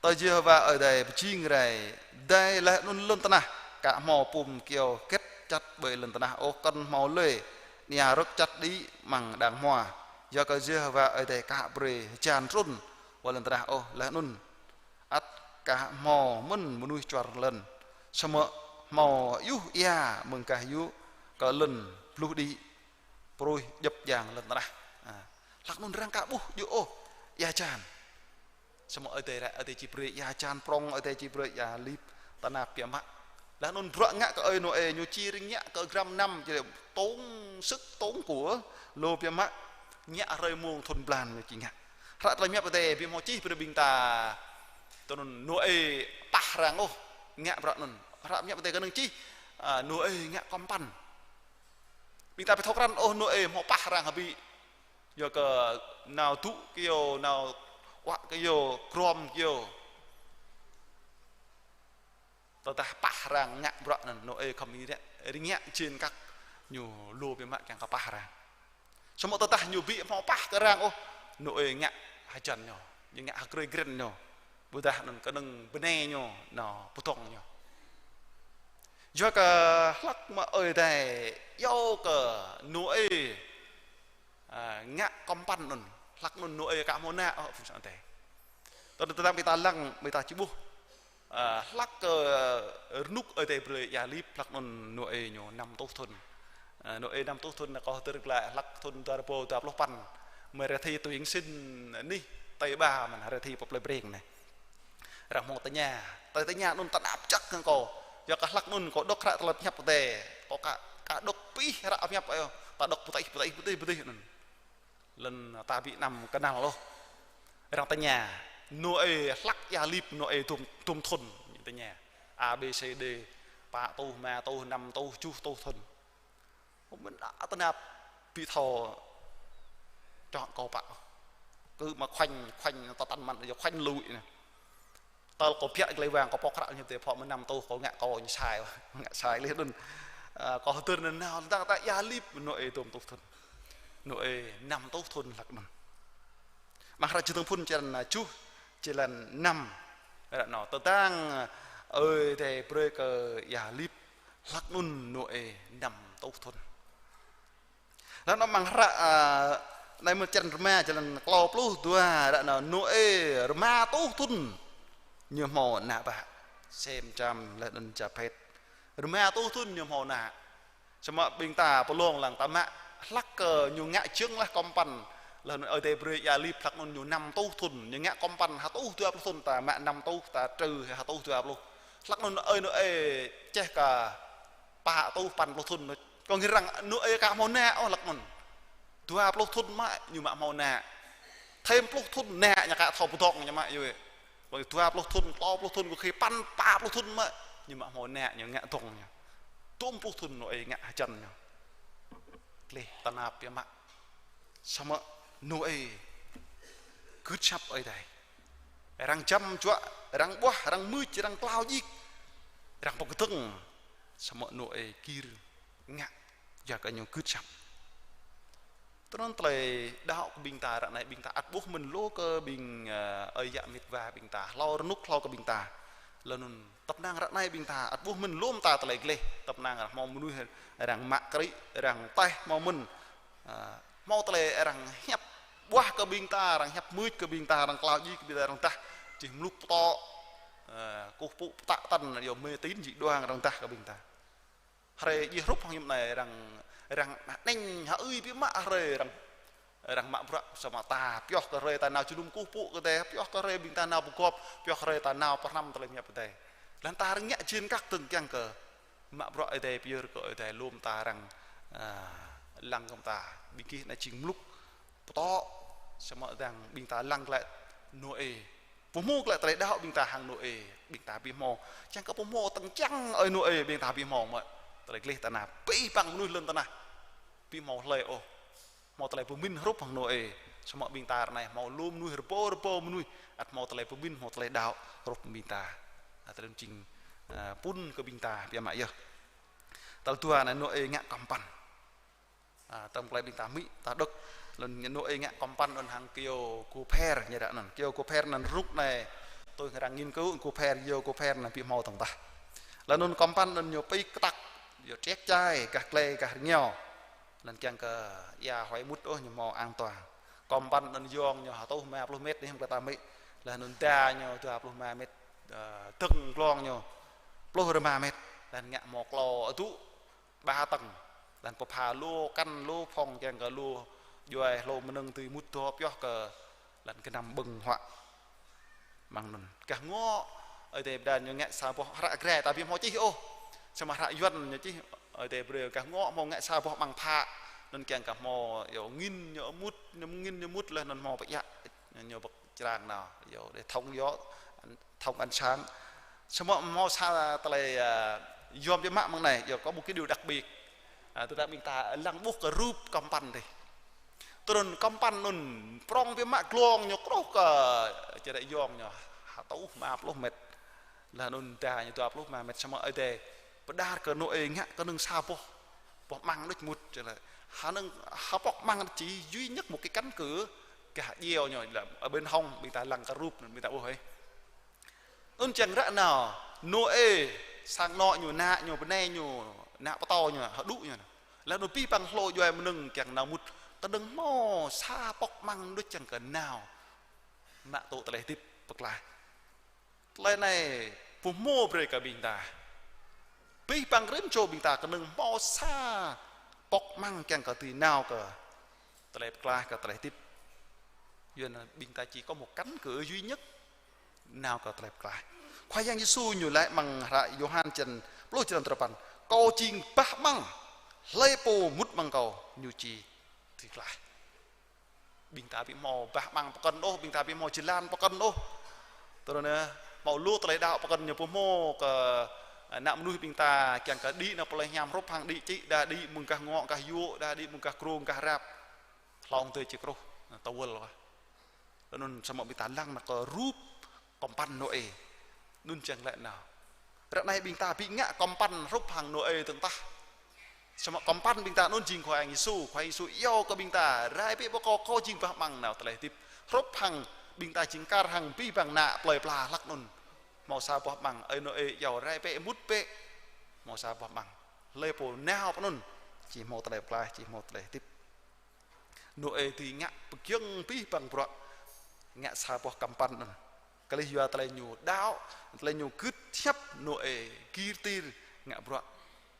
Tơ Yêhôwa Ơi Adai pơjing rai, dai laih anŭn lŏn tơnah, ka hmâo pum kyâo hơget čăt ƀơi lŏn tơnah ôh, kŏn hmâo lơi ania rơ̆k čăt đĭ amăng đang hmua. Yua kơ Yêhôwa Ơi Adai ka brơi hơjan trŭn ƀơi lŏn tơnah ôh, laih anŭn ăt ka hmâo mơ̆n mơnuih čuăr lŏn. Samơ̆ hmâo ayuh ia mơ̆ng gah yŭ kơ lŏn bluh đĭ, pruih djŏp jang lŏn tơnah. A, hlăk anŭn arăng ka ƀuh djơ̆ ôh ia hơjan. Samơ̆ Ơi Adai ră, Ơi Adai či brơi ia hơjan prŏng, Ơi Adai či brơi ia lip tơnap biă mă. Laih anŭn bruă ngă kơ ơi Nôê ñu či rơngiă kơ gram năm, či tông sư̆k tông kua lu biă mă, ngă hrơi mông thŭn blan ñu či ngă. Hră tơlơi pơhiăp Ơi Adai ƀu hmâo čih brơi ƀing ta tui anŭn Nôê pah arăng ôh ngă bruă anŭn. Hră pơhiăp Ơi Adai kơnơ̆ng čih, a, Nôê ngă kŏmpăn. Ƀing ta ƀu thâo krăn ôh Nôê hmâo pah arăng hơbĭ. Yua kơ nao dŭ kyâo, nao uă kyâo, grom kyâo. Tơdah pah arăng ngă bruă anŭn, Nôê khŏm rơngiă, rơngiă jên kăk ñu lu biă mă kiăng kơ pah arăng. Samơ̆ tơdah ñu ƀu hmâo pah kơ arăng ôh, Nôê ngă hơjan ñu, ñu ngă hơgrơi gren ñu. Ƀôdah anŭn kơnơ̆ng bơnai ñu, nao pơdŏng ñu. Yua kơ hlăk mơ̆ Ơi Adai iâu kơ Nôê, a, ngă kŏmpăn anŭn, hlăk anŭn Nôê ka hmâo ană ôh, phung sang Ơi Adai. Tơdah tơdang ƀing ta lăng, ƀing ta či ƀuh, a, hlăk kơ rơnŭk Ơi Adai brơi ia lip, hlăk anŭn Nôê ñu năm rơtuh thŭn. A, Nôê năm rơtuh thŭn, kâo hơdơr glaĭ hlăk thŭn dua rơbâo dua pluh păn. Mơ̆ rơthi tui ing sĭn anih, tơi ƀa mơ̆n, rơthi pơ plơi Breng anai. Arăng hmâo tơña, tơlơi tơña anŭn tơnap jăk hăng kâo. Yua kơ hlăk anŭn kâo đŏk hră tơlơi pơhiăp Ơi Adai. Kâo ka, ka đŏk pih hră pơhiăp ơi, ta đŏk pơtih, pơtih, pơtih, pơtih anŭn. Lŏn ta ƀu năm kơnăl ôh. Arăng tơña, Nôê hlăk ia lip Nôê dôm, dôm thŭn, ñu tơña. A, B, C, D, pă rơtuh, rơma rơtuh, năm rơtuh, tơjuh rơtuh thŭn. Mơ̆n a tơnap ƀu thâo čŏk kâo pă. Kơ mă khoanh, khoanh tơtăn mơ̆n, yua khoanh lui anai. Tơl kâo biă glai wang, kâo pŏk hră ñu tơ phŏ mơ̆ năm rơtuh, kâo ngă kâo ñu sai, ngă sai laih anŭn. A, kâo hơdơr anŭn nao, tơdang ta ia lip Nôê dôm rơtuh thŭn. Nôê năm rơtuh thŭn hlăk anŭn. Amăng hră Čơdơ̆ng Phŭn črăn, a, tơjuh, črăn năm. Ră anŭn, tơdang, a, Ơi Adai brơi kơ ia lip hlăk anŭn Nôê năm rơtuh thŭn. Laih anŭn amăng hră, a, anai mơ̆ črăn rơma, črăn klâo pluh dua, ră anŭn Nôê rơma rơtuh thŭn ñu hmâo ană bă, Sem, Čam, laih anŭn Japhet. Rơma rơtuh thŭn ñu hmâo ană. Samơ̆ ƀing ta pơlông lăng ta mă hlăk kơ ñu ngă jơ̆ng laih kŏmpăn. Laih anŭn Ơi Adai brơi ia lip hlăk anŭn ñu năm rơtuh thŭn, ñu ngă kŏmpăn ha rơtuh dua pluh thŭn, ta mă năm rơtuh, ta trừ ha rơtuh dua pluh. Hlăk anŭn ơi Nôê čeh kơ pă rơtuh păn pluh thŭn. Kơ ngir arăng Nôê ka hmâo ană ôh hlăk anŭn. Dua pluh thŭn mă ñu mă hmâo ană. Thêm pluh thŭn ană ñu ka thâo pơdŏng ñu mă yơh. Kơ dua pluh thŭn, klâo pluh thŭn, kơ khi păn pă pluh thŭn mă ñu mă hmâo ană ñu ngă dŏng ñu. Dôm pluh thŭn Nôê ngă hơjan ñu. Gleh tơnap biă mă. Samơ̆ Nôê gưt asăp Ơi Adai. Arăng čăm juă, arăng ƀuah, arăng mưč, arăng klao djik, arăng pơkơdơ̆ng. Samơ̆ Nôê gir ngă, yua kơ ñu gưt asăp. Tui anŭn tơlơi đaŏ kơ ƀing ta ră anai, ƀing ta ăt ƀuh mơ̆n lu kơ ƀing, ơ, ơi yă met wa ƀing ta, hlâo rơnŭk hlâo kơ ƀing ta. Laih anŭn tơpă năng ră anai ƀing ta ăt ƀuh mơ̆n lŏm ta tơlơi gleh, tơpă năng arăng hmâo mơnuih arăng mă krĭ, arăng taih hmâo mơ̆n. A, hmâo tơlơi arăng hiăp ƀuah kơ ƀing ta, arăng hiăp mưč kơ ƀing ta, arăng klao djik kơ ƀing ta, arăng dah čih mluk pơtŏ, a, kơkuh pơpŭ pơtă tăn, yua mê tín dị đoan arăng dah kơ ƀing ta. Hrơi djai hrup hăng hiư̆m anai arăng, arăng aneng hơưi biă mă hrơi arăng, arăng mă bruă samơ̆ ta pioh kơ hrơi ta nao jơnum kơkuh pơpŭ kơ Ơi Adai, pioh kơ hrơi ƀing ta nao pơgop, pioh hrơi ta nao pơhrăm tơlơi pơhiăp Ơi Adai. Laih anŭn ta rơngiă jên kăk dơ̆ng kiăng kơ mă bruă Ơi Adai pơyơr kơ Ơi Adai lŏm ta arăng, a, lăng kơ ta ƀing gih anai jing mluk pơtŏ, samơ̆ dang ƀing ta lăng glaĭ Nôê. Pơhmu glaĭ tơlơi đaŏ ƀing ta hăng Nôê, ƀing ta ƀu hmâo. Čang kơ pơhmu tơ̆ng čang ơi Nôê ƀing ta ƀu hmâo mơ̆. Tơlơi gleh tơnap, abih bang mơnuih lŏn tơnah ƀu hmâo hlơi ôh hmâo tơlơi pơmĭn hrup hăng Nôê. Samơ̆ ƀing ta ră anai hmâo lu mơnuih rơbâo rơbâo mơnuih ăt hmâo tơlơi pơmĭn, hmâo tơlơi đaŏ hrup ƀing ta. A, tơlơi jing, a, pŭn kơ ƀing ta biă mă yơh. Tal dua anai Nôê ngă kơmpăn. A, tơm tơlơi ƀing ta hmư̆, ta đŏk, lŏn Nôê ngă kơmpăn anŭn hăng kyâo Gôpher, ñu ră anŭn. Kyâo Gôpher anŭn rơnŭk anai, Tui arăng nghiên cứu, kơ pher, yua kơ pher anŭn ƀu hmâo tơ̆ng tah. Laih anŭn kơmpăn anŭn ñu pĭk kơtăk, yua triăk čai, gah glai, gah rơngiao. Anŭn kiăng kơ ia huai mŭt ôh, ñu hmâo an toàn. Kơmpăn anŭn yŏng ñu hơtuh rơma pluh met anai hăng plơi ta mĭ. Laih anŭn da ñu dua pluh rơma met, ơ, dơ̆ng glông ñu pluh rơma met. Laih ngă hmâo klâo adŭ ba tơ̆ng. Laih pơpha lu kăn lu phŏng kiăng kơ lu djuai hlô mơnơ̆ng dưi mŭt dŏ pioh kơ laih gơnam ƀơ̆ng huă. Mơ̆ng anŭn gah ngŏ, Ơi Adai pơđar ñu ngă sa boh hră Jrai ta ƀu hmâo čih ôh. Samơ̆ hră Yuan ñu čih, Ơi Adai brơi gah ngŏ hmâo ngă sa boh amăng phă. Anŭn kiăng kơ hmâo yua angin ñu mŭt, ñu angin ñu mŭt laih anŭn hmâo pơiă ñu bơ̆k črang nao, yua để thông gió, thông ánh sáng. Samơ̆ hmâo sa tơlơi, ơ, yôm biă mă mơ̆ng anai, yua có một cái điều đặc biệt. Ơ, tơdah ƀing ta lăng ƀuh kơ rup kơmpăn dih. Tui anŭn kơmpăn anŭn prŏng biă mă glông ñu truh kơ čơđai yŏng ñu hơtuh rơma pluh met. Laih anŭn da ñu dua pluh rơma met, samơ̆ Ơi Adai pơđar kơ Nôê ngă kơnơ̆ng sa boh, boh amăng đôč mŭt, čơđai. Hơnơ̆ng hơpŏk amăng chỉ duy nhất một cái cánh cửa gah djeo ñu, là ở bên hông, ƀing ta lăng kơ rup anŭn ƀing ta ƀuh ih. Anŭn čang ră nao, Nôê, sang anŏ ñu, ană ñu, bơnai ñu, ană pơtô ñu, hơđŭ ñu. Laih anŭn abih bang hlô djuai mơnơ̆ng kiăng nao mŭt, kơnơ̆ng hmâo sa pŏk amăng đôč čang kơ nao mă tŭ tơlơi hơdip pơklaih. Tơlơi anai pơhmu brơi kơ ƀing ta. Abih bang rĭm čô ƀing ta kơnơ̆ng hmâo sa pŏk amăng kiăng kơ dưi nao kơ tơlơi pơklaih, kơ tơlơi hơdip. Yua anŭn ƀing ta chỉ có một cánh cửa duy nhất nao kơ tơlơi pơklaih. Khua Yang Yêsu ñu laĭ amăng hră Yôhan črăn pluh črăn duapăn: Kâo jing bah amăng, hlơi pô mŭt amăng Kâo, ñu či dưi klaih. Ƀing ta ƀu hmâo bah amăng pơkŏn ôh, ƀing ta ƀu hmâo jơlan pơkŏn ôh. Tui anŭn hmâo lu tơlơi đaŏ pơkŏn ñu pơhmu kơ, ơ, ană mơnuih ƀing ta kiăng kơ đĭ nao plơi hiam hrup hăng đĭ čĭ, đa đĭ mơ̆ng gah ngŏ gah yŭ, đa đĭ mơ̆ng gah krông gah rap. Hlŏng tơi či kruh, tơwơl wah. Anŭn samơ̆ ƀing ta lăng nao kơ rup kơmpăn Nôê. Anŭn čang laĭ nao. Ră anai ƀing ta ƀu ngă kơmpăn hrup hăng Nôê dơ̆ng tah. Samơ̆ kơmpăn ƀing ta anŭn jing Khua Yang Yêsu, Khua Yang Yêsu iâu kơ ƀing ta, rai bĕ pơ Kâo, Kâo jing bah amăng nao tơlơi hơdip. Hrup hăng ƀing ta jing kar hăng abih bang ană plơi pla hlăk anŭn. Hmâo sa boh amăng, Ơi Nôê iâu rai bĕ mŭt bĕ. Hmâo sa boh amăng. Hlơi pô nao pơ anŭn, či hmâo tơlơi pơklaih, či hmâo tơlơi hơdip. Nôê dưi ngă pơgiŏng abih bang bruă, ngă sa boh kơmpăn anŭn. Kơlih yua tơlơi ñu đaŏ, tơlơi ñu gưt hiăp, Nôê gir tir ngă bruă.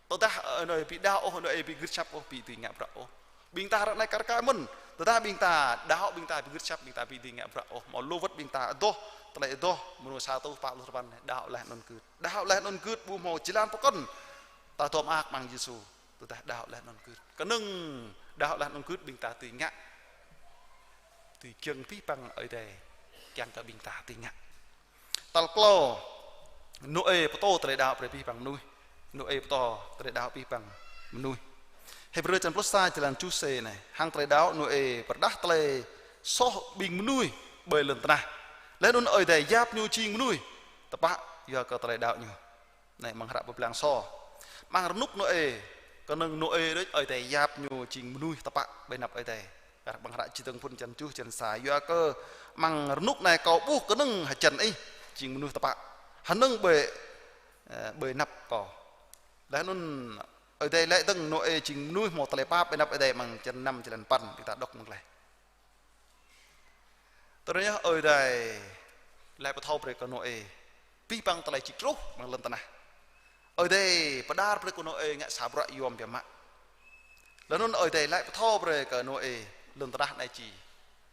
Tơdah, ơ, Nôê ƀu đaŏ ôh, Nôê ƀu gưt hiăp ôh, ƀu dưi ngă bruă ôh. Ƀing ta ră anai kar kaĭ mơ̆n, tơdah ƀing ta đaŏ, ƀing ta ƀu gưt hiăp, ƀing ta ƀu dưi ngă bruă ôh. Hmâo lu wơ̆t ƀing ta adoh, tơlơi adoh, mơnuih sa rơtuh pă pluh duapăn, đaŏ laih anŭn gưt. Đaŏ laih anŭn gưt, ƀu hmâo jơlan pơkŏn. Ta dŏ mơak amăng Yêsu. Tơdah đaŏ laih anŭn gưt. Kơnơ̆ng đaŏ laih anŭn gưt ƀing ta dưi ngă. Dưi giŏng abih bang Ơi Adai kiăng kơ ƀing ta dưi ngă. Tal klâo, Nôê pơtô tơlơi đaŏ brơi abih bang mơnuih. Nôê pơtô tơlơi đaŏ abih bang mơnuih. Hêbrơ črăn pluh sa jơlan tơjuh C anai. Hăng tơlơi đaŏ Nôê pơrơđah tơlơi soh ƀing mơnuih ƀơi lŏn tơnah. Laih anŭn Ơi Adai yap ñu jing mơnuih tơpă yua kơ tơlơi đaŏ ñu. Anai amăng hră pơblang sô. Amăng rơnŭk Nôê, kơnơ̆ng Nôê đôč Ơi Adai yap ñu jing mơnuih tơpă ƀơi anăp Ơi Adai. Amăng hră Čơdơ̆ng Phŭn črăn tơjuh črăn sa. Yua kơ amăng rơnŭk anai Kâo ƀuh kơnơ̆ng hơjăn ih jing mơnuih tơpă. Hơnơ̆ng ƀơi, ơ, ƀơi anăp Kâo. Laih anŭn Ơi Adai laĭ dơ̆ng Nôê jing mơnuih hmâo tơlơi pap ƀơi anăp Ơi Adai amăng črăn năm jơlan păn, ƀing ta đŏk mơ̆ng glaĭ. Tơdah Ơi Adai laĭ pơthâo brơi kơ Nôê abih bang tơlơi či truh amăng lŏn tơnah. Ơi Adai pơđar brơi kơ Nôê ngă sa bruă yôm biă mă. Laih anŭn Ơi Adai laĭ pơthâo brơi kơ Nôê lŏn tơnah anai či,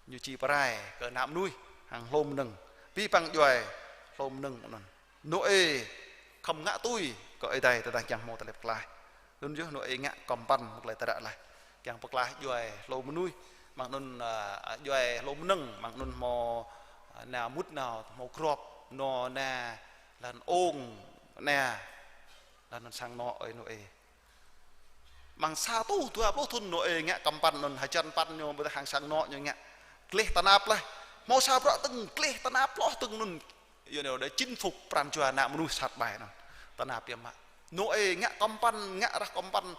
ñu či pơrai kơ ană mơnuih hăng hlô mơnơ̆ng. Abih bang djuai hlô mơnơ̆ng anŭn. Nôê khŏm ngă tui kơ Ơi Adai tơdah kiăng hmâo tơlơi pơklaih. Anŭn yơh Nôê ngă kơmpăn mơ̆ng tơlơi tơră laih. Kiăng pơklaih djuai hlô mơnuih, mơ̆ng anŭn, ơ, djuai hlô mơnơ̆ng, mơ̆ng anŭn hmâo, ơ, nao mŭt nao, hmâo grŏp, nô na, laih anŭn ung, na, laih anŭn sang anŏ ơi Nôê. Mơ̆ng sa rơtuh dua pluh thŭn Nôê ngă kơmpăn anŭn hơjăn păn ñu, ƀôdah hăng sang anŏ ñu ngă. Gleh tơnap laih. Hmâo sa bruă dơ̆ng gleh tơnap hloh dơ̆ng anŭn. Yua anai đe chinh phục pran jua ană mơnuih sat ƀai anŭn. Tơnap biă mă. Nôê ngă kơmpăn, ngă rah kơmpăn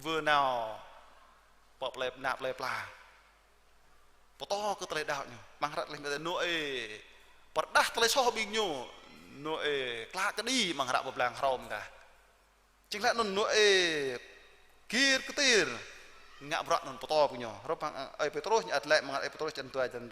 wơ̆t nao pơ plơi, ană plơi pla. Pơtô kơ tơlơi đaŏ ñu. Amăng hră tơlơi Nôê Pơrơđah tơlơi soh ƀing ñu, Nôê klă kơđi amăng hră pơblang hrŏm tah. Jing laih anŭn Nôê gir kơtir, ngă bruă anŭn pơtô ƀing ñu. Hrup hăng, ơ, Ơi Pêtrôs ñu ăt laĭ amăng Ơi Pêtrôs črăn dua črăn,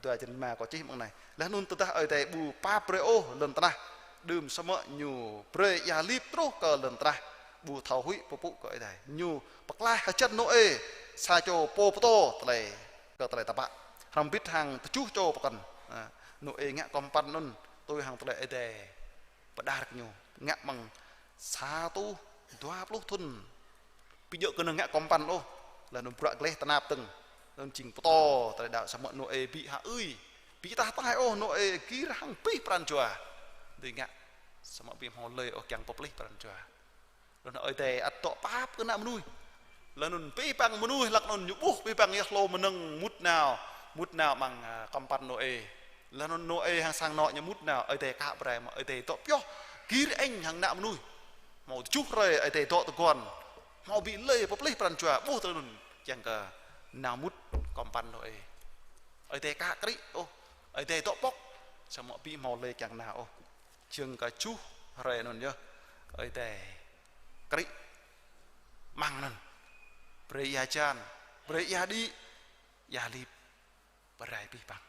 dua črăn rơma kâo čih amăng anai. Laih anŭn tơdah Ơi Adai ƀu pap brơi ôh lŏn tơnah, đưm samơ̆ ñu brơi ia lip truh kơ lŏn tơnah, ƀu thâo huĭ pơpŭ kơ Ơi Adai. Ñu pơklaih hơjăn Nôê, sa čô pô pơtô tơlơi, kơ tơlơi tơpă. Hrŏm hơbĭt hăng tơjuh čô pơkŏn. Ha, Nôê ngă kơmpăn anŭn, tui hăng tơlơi Ơi Adai pơđar kơ ñu. Ngă amăng sa rơtuh dua pluh thŭn. Ƀu djơ̆ kơnơ̆ng ngă kơmpăn ôh. Laih anŭn bruă gleh tơnap dơ̆ng. Anŭn jing pơtô tơlơi đaŏ, samơ̆ Nôê ƀu hơưi, ƀu tah taih ôh, Nôê gir hăng abih pran jua. Dưi ngă, samơ̆ ƀu hmâo lơi ôh kiăng pơplih pran jua. Laih anŭn Ơi Adai ăt dŏ pap kơ ană mơnuih. Laih anŭn abih bang mơnuih hlăk anŭn ñu ƀuh abih bang yơh hlô mơnơ̆ng mŭt nao, mŭt nao amăng, a, kơmpăn Nôê. Laih anŭn Nôê hăng sang anŏ ñu mŭt nao, Ơi Adai kă brơi mơ̆ Ơi Adai dŏ pioh gir eng hăng ană mơnuih. Hmâo tơjuh hrơi Ơi Adai dŏ tơguan. Hmâo ƀu lơi pơplih pran jua, ƀuh tơlơi anŭn kiăng kơ nao mŭt kơmpăn Nôê. Ơi Adai kă krĭ ôh, Ơi Adai dŏ pŏk, samơ̆ ƀu hmâo lơi kiăng nao ôh. Jing kơ tơjuh hrơi anŭn yơh, Ơi Adai krĭ amăng anŭn. Brơi ia hơjan, brơi ia đĭ, ia lip, pơrai abih bang.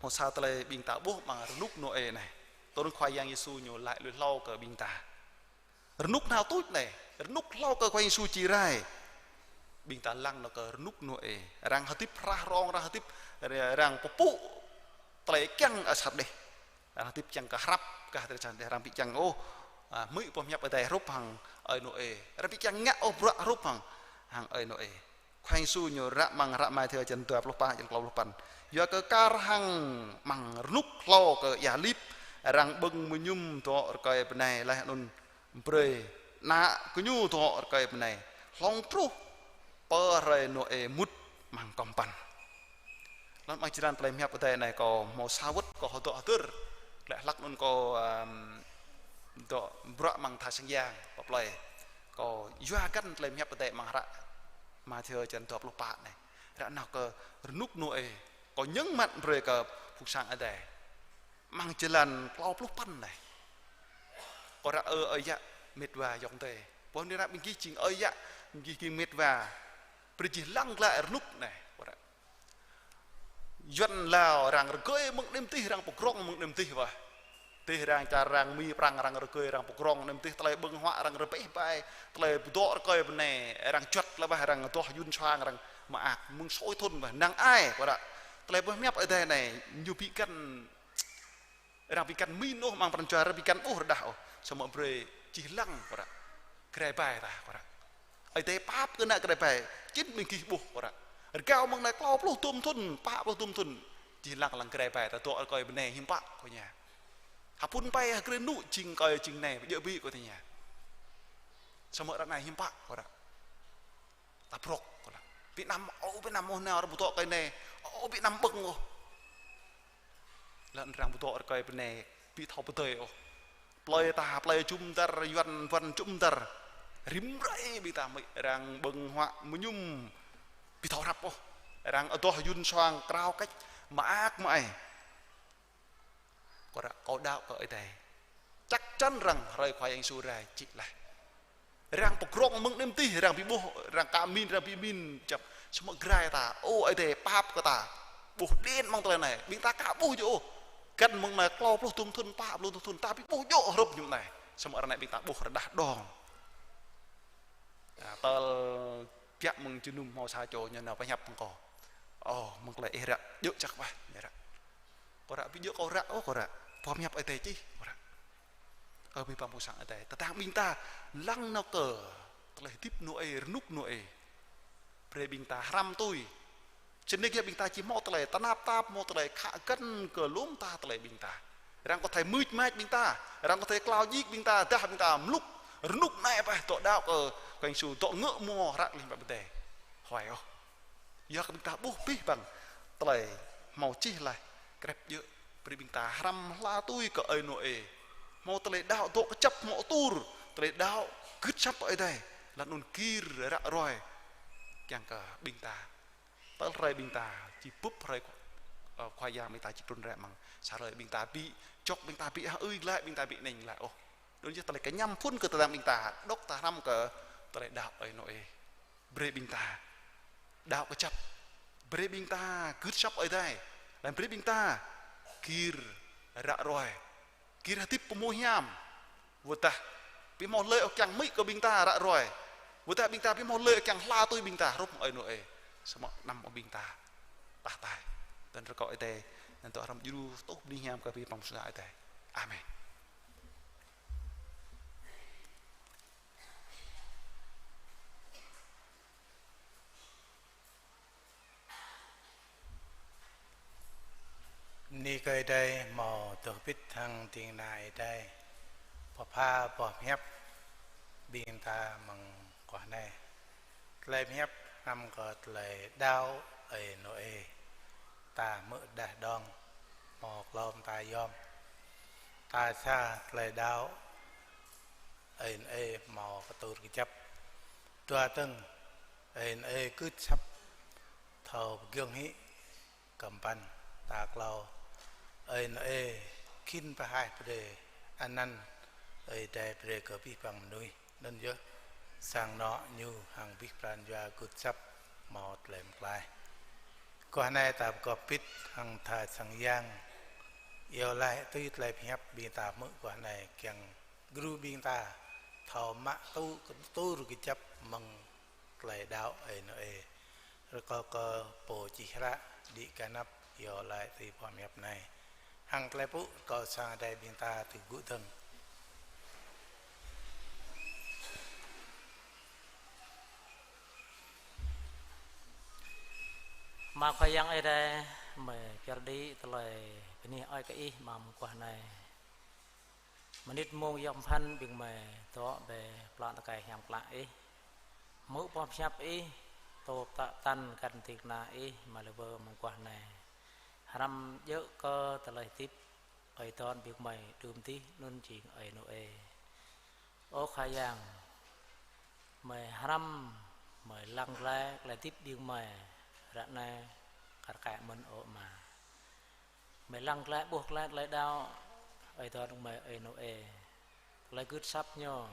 Hmâo sa tơlơi ƀing ta ƀuh amăng rơnŭk Nôê anai. Tơl anŭn Khua Yang Yêsu ñu laĭ lui hlâo kơ ƀing ta. Rơnŭk nao tuč anai, rơnŭk hlâo kơ Khua Yang Yêsu či rai. Ƀing ta lăng nao kơ rơnŭk Nôê. Arăng hơdip hrah rong, arăng hơdip, arăng pơpŭ tơlơi kiăng asar đeh. Arăng hơdip kiăng kơ hrăp, kah tơlơi asar đeh, arăng ƀu kiăng ôh, a, hmư̆ boh pơhiăp Ơi Adai hrup hăng ơi Nôê. Arăng ƀu kiăng ngă ôh bruă hrup hăng, hăng ơi Nôê. Khua Yang Yêsu ñu ră amăng hră Mathiơ črăn dua pluh pă, črăn klâo pluh păn. Yua kơ kar hăng amăng rơnŭk hlâo kơ ia lip, arăng ƀơ̆ng mơñum dŏ rơkơi bơnai laih anŭn brơi ană gơñu dŏ rơkơi bơnai. Hlŏng truh pơ hrơi Nôê mŭt amăng kơmpăn. Laih anŭn amăng jơlan tơlơi pơhiăp Ơi Adai anai kâo hmâo sa wơ̆t kâo hơdŏ hơdơr. Laih hlăk anŭn kâo, ăm, dŏ bruă amăng tha sang yang pơ plơi. Kâo yua găn tơlơi pơhiăp Ơi Adai amăng hră Mathiơ črăn dua pluh pă anai. Ră nao kơ rơnŭk Nôê. Kâo ñơ̆ng măt brơi kơ phung sang Ơi Adai. Amăng jơlan klâo pluh păn anai. Kâo ră ơ, ơi yă mĕt wa ayŏng adơi. Pô anai ră ƀing gih jing ơi yă, ƀing gih jing mĕt wa. Brơi gih lăng glaĭ rơnŭk anai. Kâo ră Yuan Lao arăng rơgơi mơ̆ng anai mơ̆ng adih, arăng pơgrong mơ̆ng anai mơ̆ng adih wơ̆t. Adih arăng čar arăng Mi Prăng arăng rơgơi arăng pơgrong anai mơ̆ng adih, tơlơi ƀơ̆ng huă arăng rơbeh ƀai, tơlơi pơdŏ rơkơi bơnai arăng juăt lĕ wơ̆t, arăng adoh Yuan sang arăng mơak mơ̆ng sui thŭn wơ̆t, năng ai kơ ră. Tơlơi pơhiăp Ơi Adai anai ñu ƀu găn, arăng ƀu găn min ôh, amăng pran jua arăng ƀu găn ƀuh rơđah ôh, samơ̆ brơi čih lăng kơ ră. Grai ƀai ta kơ ră. Ơi Adai pap kơ ană grai ƀai, čin ƀing gih ƀuh kơ ră. Rơgao mơ̆ng anai klâo pluh dôm thŭn, pă pluh dôm thŭn. Čih lăng lăng grai ƀai ta dŏ rơkơi bơnai hiư̆m pă kơ ñu. Hơpŭn pai hơgrê nŭ jing kơi jing nai, pơjơ̆ ƀĭ kơ tơña. Samơ̆ ră anai hiư̆m pă kơ ră. Ta brŏk kơ ră. Ƀu năm, ơ, ƀu năm ôh nao ră ƀu dŏ kơi anai. Ơ, ƀu năm ƀơ̆ng ôh. Lăng arăng ƀu dŏ rơkơi bơnai, ƀu thâo pơdơi ôh. Plơi ta, plơi jum dar, Yuan ƀuăn jum dar. Rĭm hrơi ƀing ta mĭ arăng ƀơ̆ng huă mơñum. Ƀu thâo hrăp ôh. Arăng adoh Yuan sang krao kĕč, mơak mơai. Kơ ră kâo đaŏ kơ Ơi Adai. Chắc chắn rằng hrơi Khua Yang Yêsu rai čih laih. Arăng pơgrong mơ̆ng anai mơ̆ng adih, arăng ƀu ƀuh, arăng ka min, arăng ƀu min, čăp. Samơ̆ grai ta, ơ, Ơi Adai pap kơ ta. Ƀuh đen mơ̆ng tơlơi anai, ƀing ta ka ƀuh djơ̆ ôh. Găn mơ̆ng anai klâo pluh dôm thŭn, pă pluh dôm thŭn, ta ƀu ƀuh djơ̆ hrup ñu anai. Samơ̆ ră anai ƀing ta ƀuh rơđah đong. Ă, tơl biă mơ̆ng jơnum hmâo sa čô ñu nao pơhiăp mơ̆ng kâo. Ơ, mơ̆ng tơlơi ih ră, djơ̆ čăk wơ̆t, ñu ră. Kâo ră, ƀu djơ̆ kâo ră, ơ, kâo ră. Pơhiăp Ơi Adai čih, kâo ră. Ơ, ƀing păng pơsang Ơi Adai. Tơdang ƀing ta lăng nao kơ tơlơi hơdip Nôê, rơnŭk Nôê. Brơi ƀing ta hrăm tui. Čơnĕk yơh ƀing ta či hmâo tơlơi tơnap tap, hmâo tơlơi khă găn kơ lŏm ta tơlơi ƀing ta. Arăng kơ thâo mưč mač ƀing ta, arăng kơ thâo klao djik ƀing ta, dah ƀing ta mlŭk. Rơnŭk anai pơh dŏ đaŏ kơ Khua Yang Yêsu dŏ ngă mơ̆ hră lĕ ƀă pơdai. Huai ôh. Yua kơ ƀing ta ƀuh abih bang tơlơi hmâo čih laih, krep djơ̆, brơi ƀing ta hrăm hla tui kơ ơi Nôê. Hmâo tơlơi đaŏ dŏ kơjăp hmâo atur, tơlơi đaŏ gưt asăp Ơi Adai, lăng anŭn gir ră ruai kiăng kơ ƀing ta. Tơl hrơi ƀing ta či bưp hrơi Ơ, Khua Yang ƀing ta či trŭn rai amăng sa hrơi ƀing ta ƀu djŏp ƀing ta ƀu hơưi glaĭ, ƀing ta ƀu neng glaĭ ôh. Anŭn yơh tơlơi kơñăm phŭn kơ tơdang ƀing ta, dŏ ta hrăm kơ tơlơi đaŏ ơi Nôê. Brơi ƀing ta đaŏ kơjăp. Brơi ƀing ta gưt asăp Ơi Adai. Laih brơi ƀing ta gir ră ruai. Gir hơdip pơmô hiam. Wơ̆t tah ƀu hmâo hlơi ôh kiăng mĭn kơ ƀing ta ră ruai. Wơ̆t tah ƀing ta ƀu hmâo hlơi ôh kiăng hla tui ƀing ta, hrup mơ̆ng ơi Nôê. Samơ̆ anăm ƀing ta tah tai. Tơl rơkâo Ơi Adai, anŭn tŏ hrăm djru tuh bơni hiam kơ ƀing păng pơsua Ơi Adai. Amen. Bơni kơ Ơi Adai hmâo tơlơi hơbĭt hăng ding kơna Ơi Adai. Pơpha boh pơhiăp ƀing ta mơ̆ng guah anai. Tơlơi pơhiăp hrăm kơ tơlơi đaŏ ơi Nôê. Ta hmư̆ đah đong hmâo klâo mơta yom. Ta sa tơlơi đaŏ ơi Nôê hmâo kơtur kơjăp. Dua tơ̆ng, ơi Nôê gưt asăp thâo pơgiŏng hĭ kơmpăn. Ta klâo, ơi Nôê khĭn pơhaih brơi anăn Ơi Adai brơi kơ abih bang mơnuih. Anŭn yơh sang anŏ ñu hăng abih pran jua gưt asăp hmâo tơlơi pơklaih. Guah anai ta pơgop bit hăng tha sang yang. Iâu laĭ tui tơlơi pơhiăp ƀing ta hmư̆ guah anai kiăng gru ƀing ta thâo mă tŭ kơtur kơjăp mơ̆ng tơlơi đaŏ ơi Nôê. Rơkâo kơ pô čih hră đĭ gah anăp iâu laĭ tui boh pơhiăp anai. Hăng tơlơi pŭ rơkâo sang Ơi Adai ƀing ta tơgŭ dơ̆ng. Ama Khua Yang Ơi Adai, mơi pơyơr đĭ tơlơi bơni ơi kơ Ih amăng mơguah anai. Mơnit mông yom pơphan ƀing mơi dŏ ƀơi plă tơkai hiam klă Ih. Hmư̆ boh pơhiăp Ih, tŏ pơtă tăn găn ding kơna Ih mă lơbơ mơguah anai. Hrăm djơ̆ kơ tơlơi hơdip ơi adon ƀing mơi đưm dih anŭn jing ơi Nôê. Ơ Khua Yang, mơi hrăm, mơi lăng glaĭ tơlơi hơdip ƀing mơi ră anai kar kaĭ mơ̆n ơ Ama. Mơi lăng glaĭ ƀuh glaĭ tơlơi đaŏ ơi adon mơi ơi Nôê. Tơlơi gưt asăp ñu,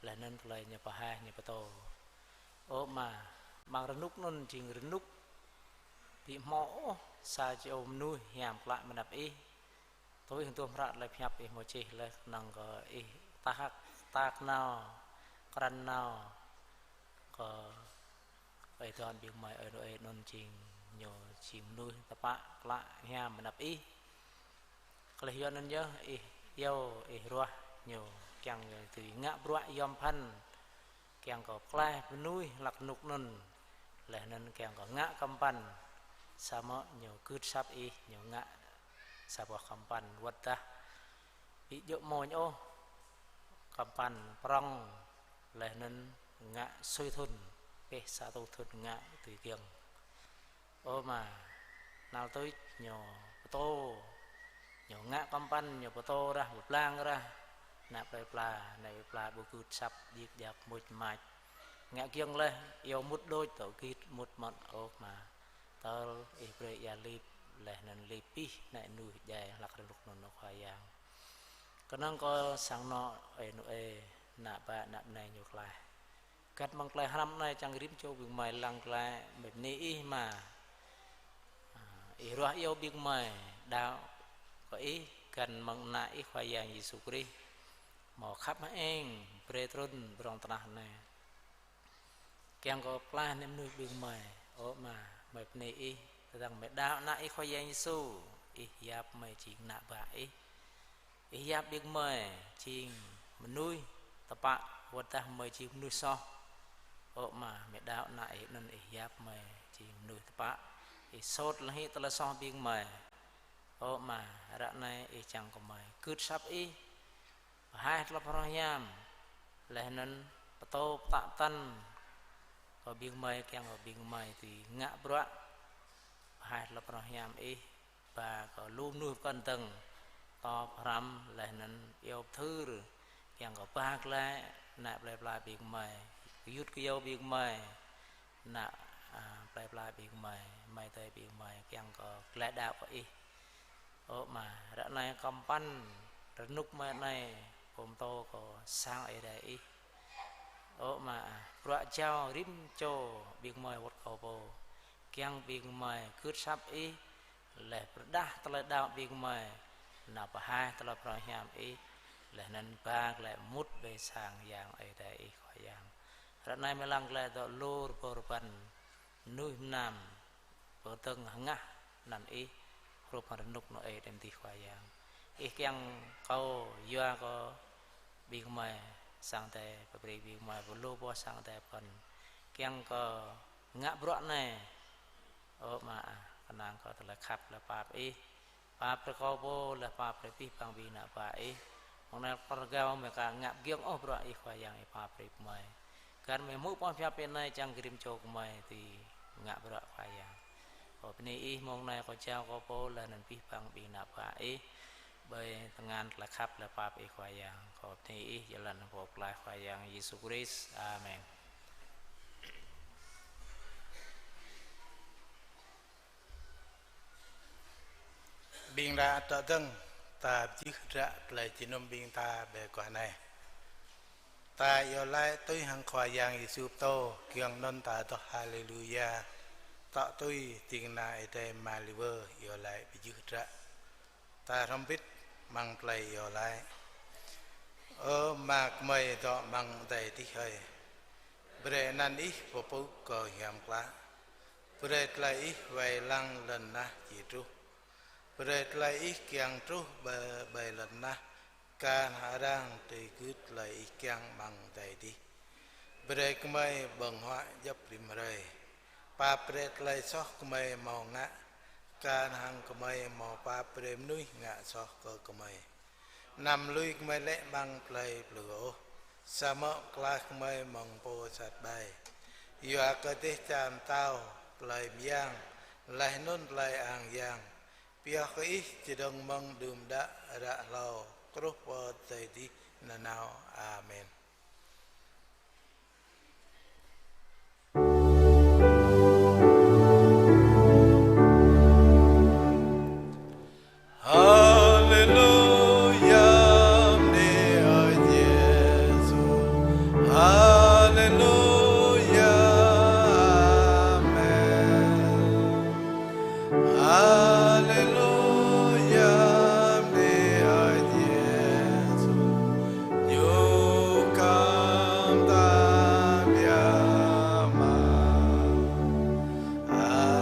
laih anŭn tơlơi ñu pơhaih ñu pơtô. Ơ Ama, amăng rơnŭk anŭn jing rơnŭk ƀu hmâo ôh sa čô mơnuih hiam klă mơ̆ng anăp Ih. Tui hăng tơlơi hră tơlơi pơhiăp Ih hmâo čih laih kơnơ̆ng kơ Ih tah hăk, tah nao, krăn nao kơ ơi adon ƀing mơi ơi Nôê anŭn jing ñu jing mơnuih tơpă klă hiam mơ̆ng anăp Ih. Tơlơi yua anŭn yơh Ih iâu, Ih ruah ñu kiăng ñu dưi ngă bruă yom pơphan, kiăng kơ pơklaih mơnuih hlăk rơnŭk anŭn, laih anŭn kiăng kơ ngă kơmpăn, samơ̆ ñu gưt asăp Ih, ñu ngă sa boh kơmpăn wơ̆t tah ƀu djơ̆ mơ̆n ôh, kơmpăn prŏng, laih anŭn ngă sui thŭn, pĕ sa rơtuh thŭn ngă tui kiăng. Ơ Ama, năl tuč ñu pơtô, ñu ngă kơmpăn, ñu pơtô rah, pơblang rah ană plơi pla, ană plơi pla ƀu gưt asăp, djik djak mŭč mač. Ngă giŏng laih, iâu mŭt đôč, tŏ git mŭt mơ̆n ơ Ama. Tơl Ih brơi ia lip, laih anŭn lip pih ană mơnuih djai hlăk rơnŭk anŭn ơ Khua Yang. Kơnơ̆ng kơ sang anŏ ơi Nôê, ană bă ană bơnai ñu klaih. Găn mơ̆ng tơlơi hrăm anai čang rĭm čô ƀing mơi lăng glaĭ, mơi bơni Ih Ama. Ơ, Ih ruah iâu ƀing mơi đaŏ kơ Ih găn mơ̆ng Ană Ih Khua Yang Yêsu Krist hmâo khăp hơeng brơi trŭn ƀơi rŏng tơnah anai. Kiăng kơ pơklaih ană mơnuih ƀing mơi, ơ Ama, mơi bơni Ih, tơdang mơi đaŏ Ană Ih Khua Yang Yêsu, Ih yap mơi jing ană bă Ih. Ih yap ƀing mơi jing mơnuih tơpă, wơ̆t tah mơi jing mơnuih soh. Ơ Ama, mơi đaŏ Ană Ih anŭn Ih yap mơi jing mơnuih tơpă. Ih sôt laih hĭ tơlơi soh ƀing mơi. Ơ Ama, ră anai Ih čang kơ mơi gưt asăp Ih, pơhaih tơlơi pơrơ̆ng hiam, laih anŭn pơtô pơtă tăn kơ ƀing mơi, kiăng kơ ƀing mơi dưi ngă bruă pơhaih tơlơi pơrơ̆ng hiam Ih. Ba kơ lu mơnuih pơkŏn dơ̆ng, tŏ pơhrăm laih anŭn iâu pơthưr, kiăng kơ ba glaĭ ană plơi pla ƀing mơi, gơyut gơyâo ƀing mơi, ană, a, Plơi pla ƀing gơmơi, gơmơi tơi ƀing gơmơi, kiăng kơ glaĭ đaŏ kơ Ih. Ơ Ama, ră anai kâo pơpăn rơnŭk gơmơi anai, pơtô kơ sang Ơi Adai Ih. Ơ Ama, bruă jao rĭm čô ƀing gơmơi wơ̆t kâo pô, kiăng ƀing gơmơi gưt asăp Ih, laih pơrơđah tơlơi đaŏ ƀing gơmơi, nao pơhaih tơlơi pơrơhiam Ih, laih anŭn ba glaĭ mŭt ƀơi sang Yang Ơi Adai Ih Khua Yang. Ră anai gơmơi lăng glaĭ dŏ lu rơbâo rơbăn mơnuih mơnam pơdơ̆ng hơngah anăn Ih, hrup hăng rơnŭk anŏ Ih đơ̆m adih Khua Yang. Ih kiăng kâo yua kơ ƀing gơmơi sang Ơi Adai, pơbrơi ƀing gơmơi pơlô boh sang Ơi Adai pơkŏn. Kiăng kơ ngă bruă anai, ơ Ama, kơnang kơ tơlơi khăp, tơlơi pap Ih. Pap brơi kâo pô, laih pap brơi abih bang ƀing ană bă Ih. Mơ̆ng anai kâo rơgao gơmơi aka ngă giŏng ôh bruă Ih Khua Yang, Ih pap brơi gơmơi. Găn gơmơi hmư̆ boh pơhiăp anai kiăng kơ rĭm čô gơmơi dưi ngă bruă Khua Yang. Kâo bơni Ih mơ̆ng anai kâo jao kâo pô laih anŭn abih bang ƀing ană bă Ih. Ƀơi tơngan tơlơi khăp tơlơi pap Ih Khua Yang. Kâo bơni Ih jơlan pô pơklaih Khua Yang Yêsu Krist. Amen. Ƀing ta dŏ dơ̆ng, ta pơjưh hơdră tơlơi jơnum ƀing ta ƀơi guah anai. Ta iâu laĭ tui hăng Khua Yang Yêsu pơtô, giŏng anŭn ta adoh Haleluya. Tŏ tui ding kơna Ơi Adai Maliwơ iâu laĭ pơjưh hơdră. Ta hrŏm hơbĭt amăng tơlơi iâu laĭ. Ơ Ama gơmơi dŏ amăng adai adih hơi. Brơi anăn Ih pơpŭ kơ hiam klă. Brơi tơlơi Ih wai lăng lŏn tơnah či truh. Brơi tơlơi Ih kiăng truh ƀơi, ƀơi lŏn tơnah, kar hăng arăng dưi gưt tơlơi Ih kiăng amăng adai adih. Brơi gơmơi ƀơ̆ng huă djŏp rĭm hrơi. Pap brơi tơlơi soh gơmơi hmâo ngă, kar hăng gơmơi hmâo pap brơi mơnuih ngă soh kơ gơmơi. Anăm lui gơmơi lê̆ amăng tơlơi plư ôh, samơ̆ pơklaih gơmơi mơ̆ng pô sat ƀai. Yua kơ dêh čar pơtao, tơlơi mơyang, laih anŭn tơlơi ang yang, pioh kơ Ih čơdơ̆ng mơ̆ng đưm đă ră hlâo, truh pơ adai adih nanao. Amen. Haleluya, bơni Ơi Yêsu. Haleluya, amen. Haleluya, bơni Ơi Yêsu. Ñu khŏm ta biă mă. Amen.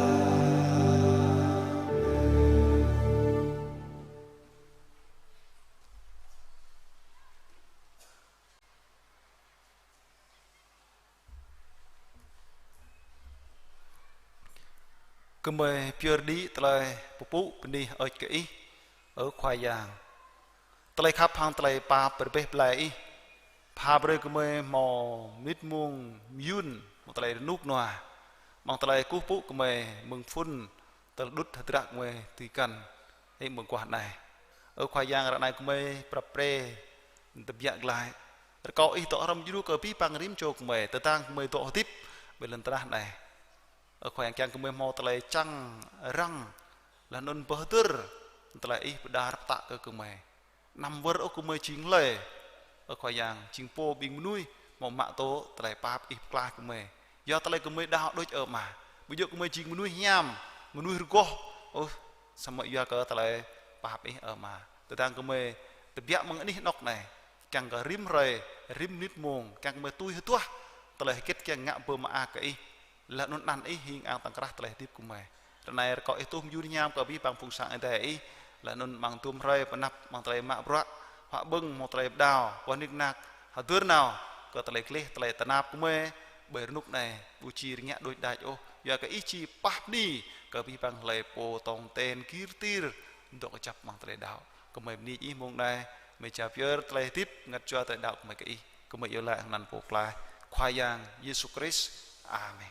Gơmơi pơyơr đĭ tơlơi pơpŭ bơni hơơč kơ Ih, ơ Khua Yang. Tơlơi khăp hăng tơlơi pap rơbeh blai Ih pha brơi kơ gơmơi hmâo mơnit mông mơyŭn, hmâo tơlơi rơnŭk rơnua, amăng tơlơi kơkuh pơpŭ gơmơi mơ̆ng phŭn tơl đŭt hơdră gơmơi tui kăn hĭ mơguah anai. Ơ Khua Yang, ră anai gơmơi prăp pre tơbiă glaĭ. Rơkâo Ih dŏ hrŏm djru kơ abih bang rĭm čô gơmơi, tơdang gơmơi dŏ hơdip ƀơi lŏn tơnah anai. Ơ Khua Yang, kiăng gơmơi hmâo tơlơi čang răng, laih anŭn pơhơdơr tơlơi Ih pơđar pơtă kơ gơmơi. Anăm wơr ôh gơmơi jing hlơi. Ơ Khua Yang, jing pô ƀing mơnuih hmâo mă tŭ tơlơi pap Ih pơklaih gơmơi. Yua tơlơi gơmơi đaŏ đôč, ơ Ama. Ƀu djơ̆ gơmơi jing mơnuih hiam, mơnuih rơgoh ôh, samơ̆ yua kơ tơlơi pap Ih, ơ Ama. Tơdang gơmơi tơbiă mơ̆ng anih anŏ anai, kiăng kơ rĭm hrơi, rĭm mơnit mông, kiăng gơmơi tui hơduah tơlơi hơget kiăng ngă pơmơak kơ Ih. Laih anŭn anăn Ih hing ang tŏng krah tơlơi hơdip gơmơi. Ră anai rơkâo Ih tuh mơyŭn hiam kơ abih bang phung sang Ơi Adai Ih, laih anŭn amăng tơm hrơi pơanăp amăng tơlơi mă bruă, huă ƀơ̆ng hmâo tơlơi pơđao, boh nik nak hơdơr nao kơ tơlơi gleh, tơlơi tơnap gơmơi ƀơi rơnŭk anai, ƀu či rơngiă đôč đač ôh, yua kơ Ih či pap bơni kơ abih bang hlơi pô tong ten gir tir dŏ kơjăp amăng tơlơi đaŏ. Gơmơi bơni Ih mông anai, gơmơi jao pơyơr tơlơi hơdip, ngăt jua tơlơi đaŏ gơmơi kơ Ih. Gơmơi iâu laĭ hăng anăn Pô Pơklaih, Khua Yang Yêsu Krist. Amen.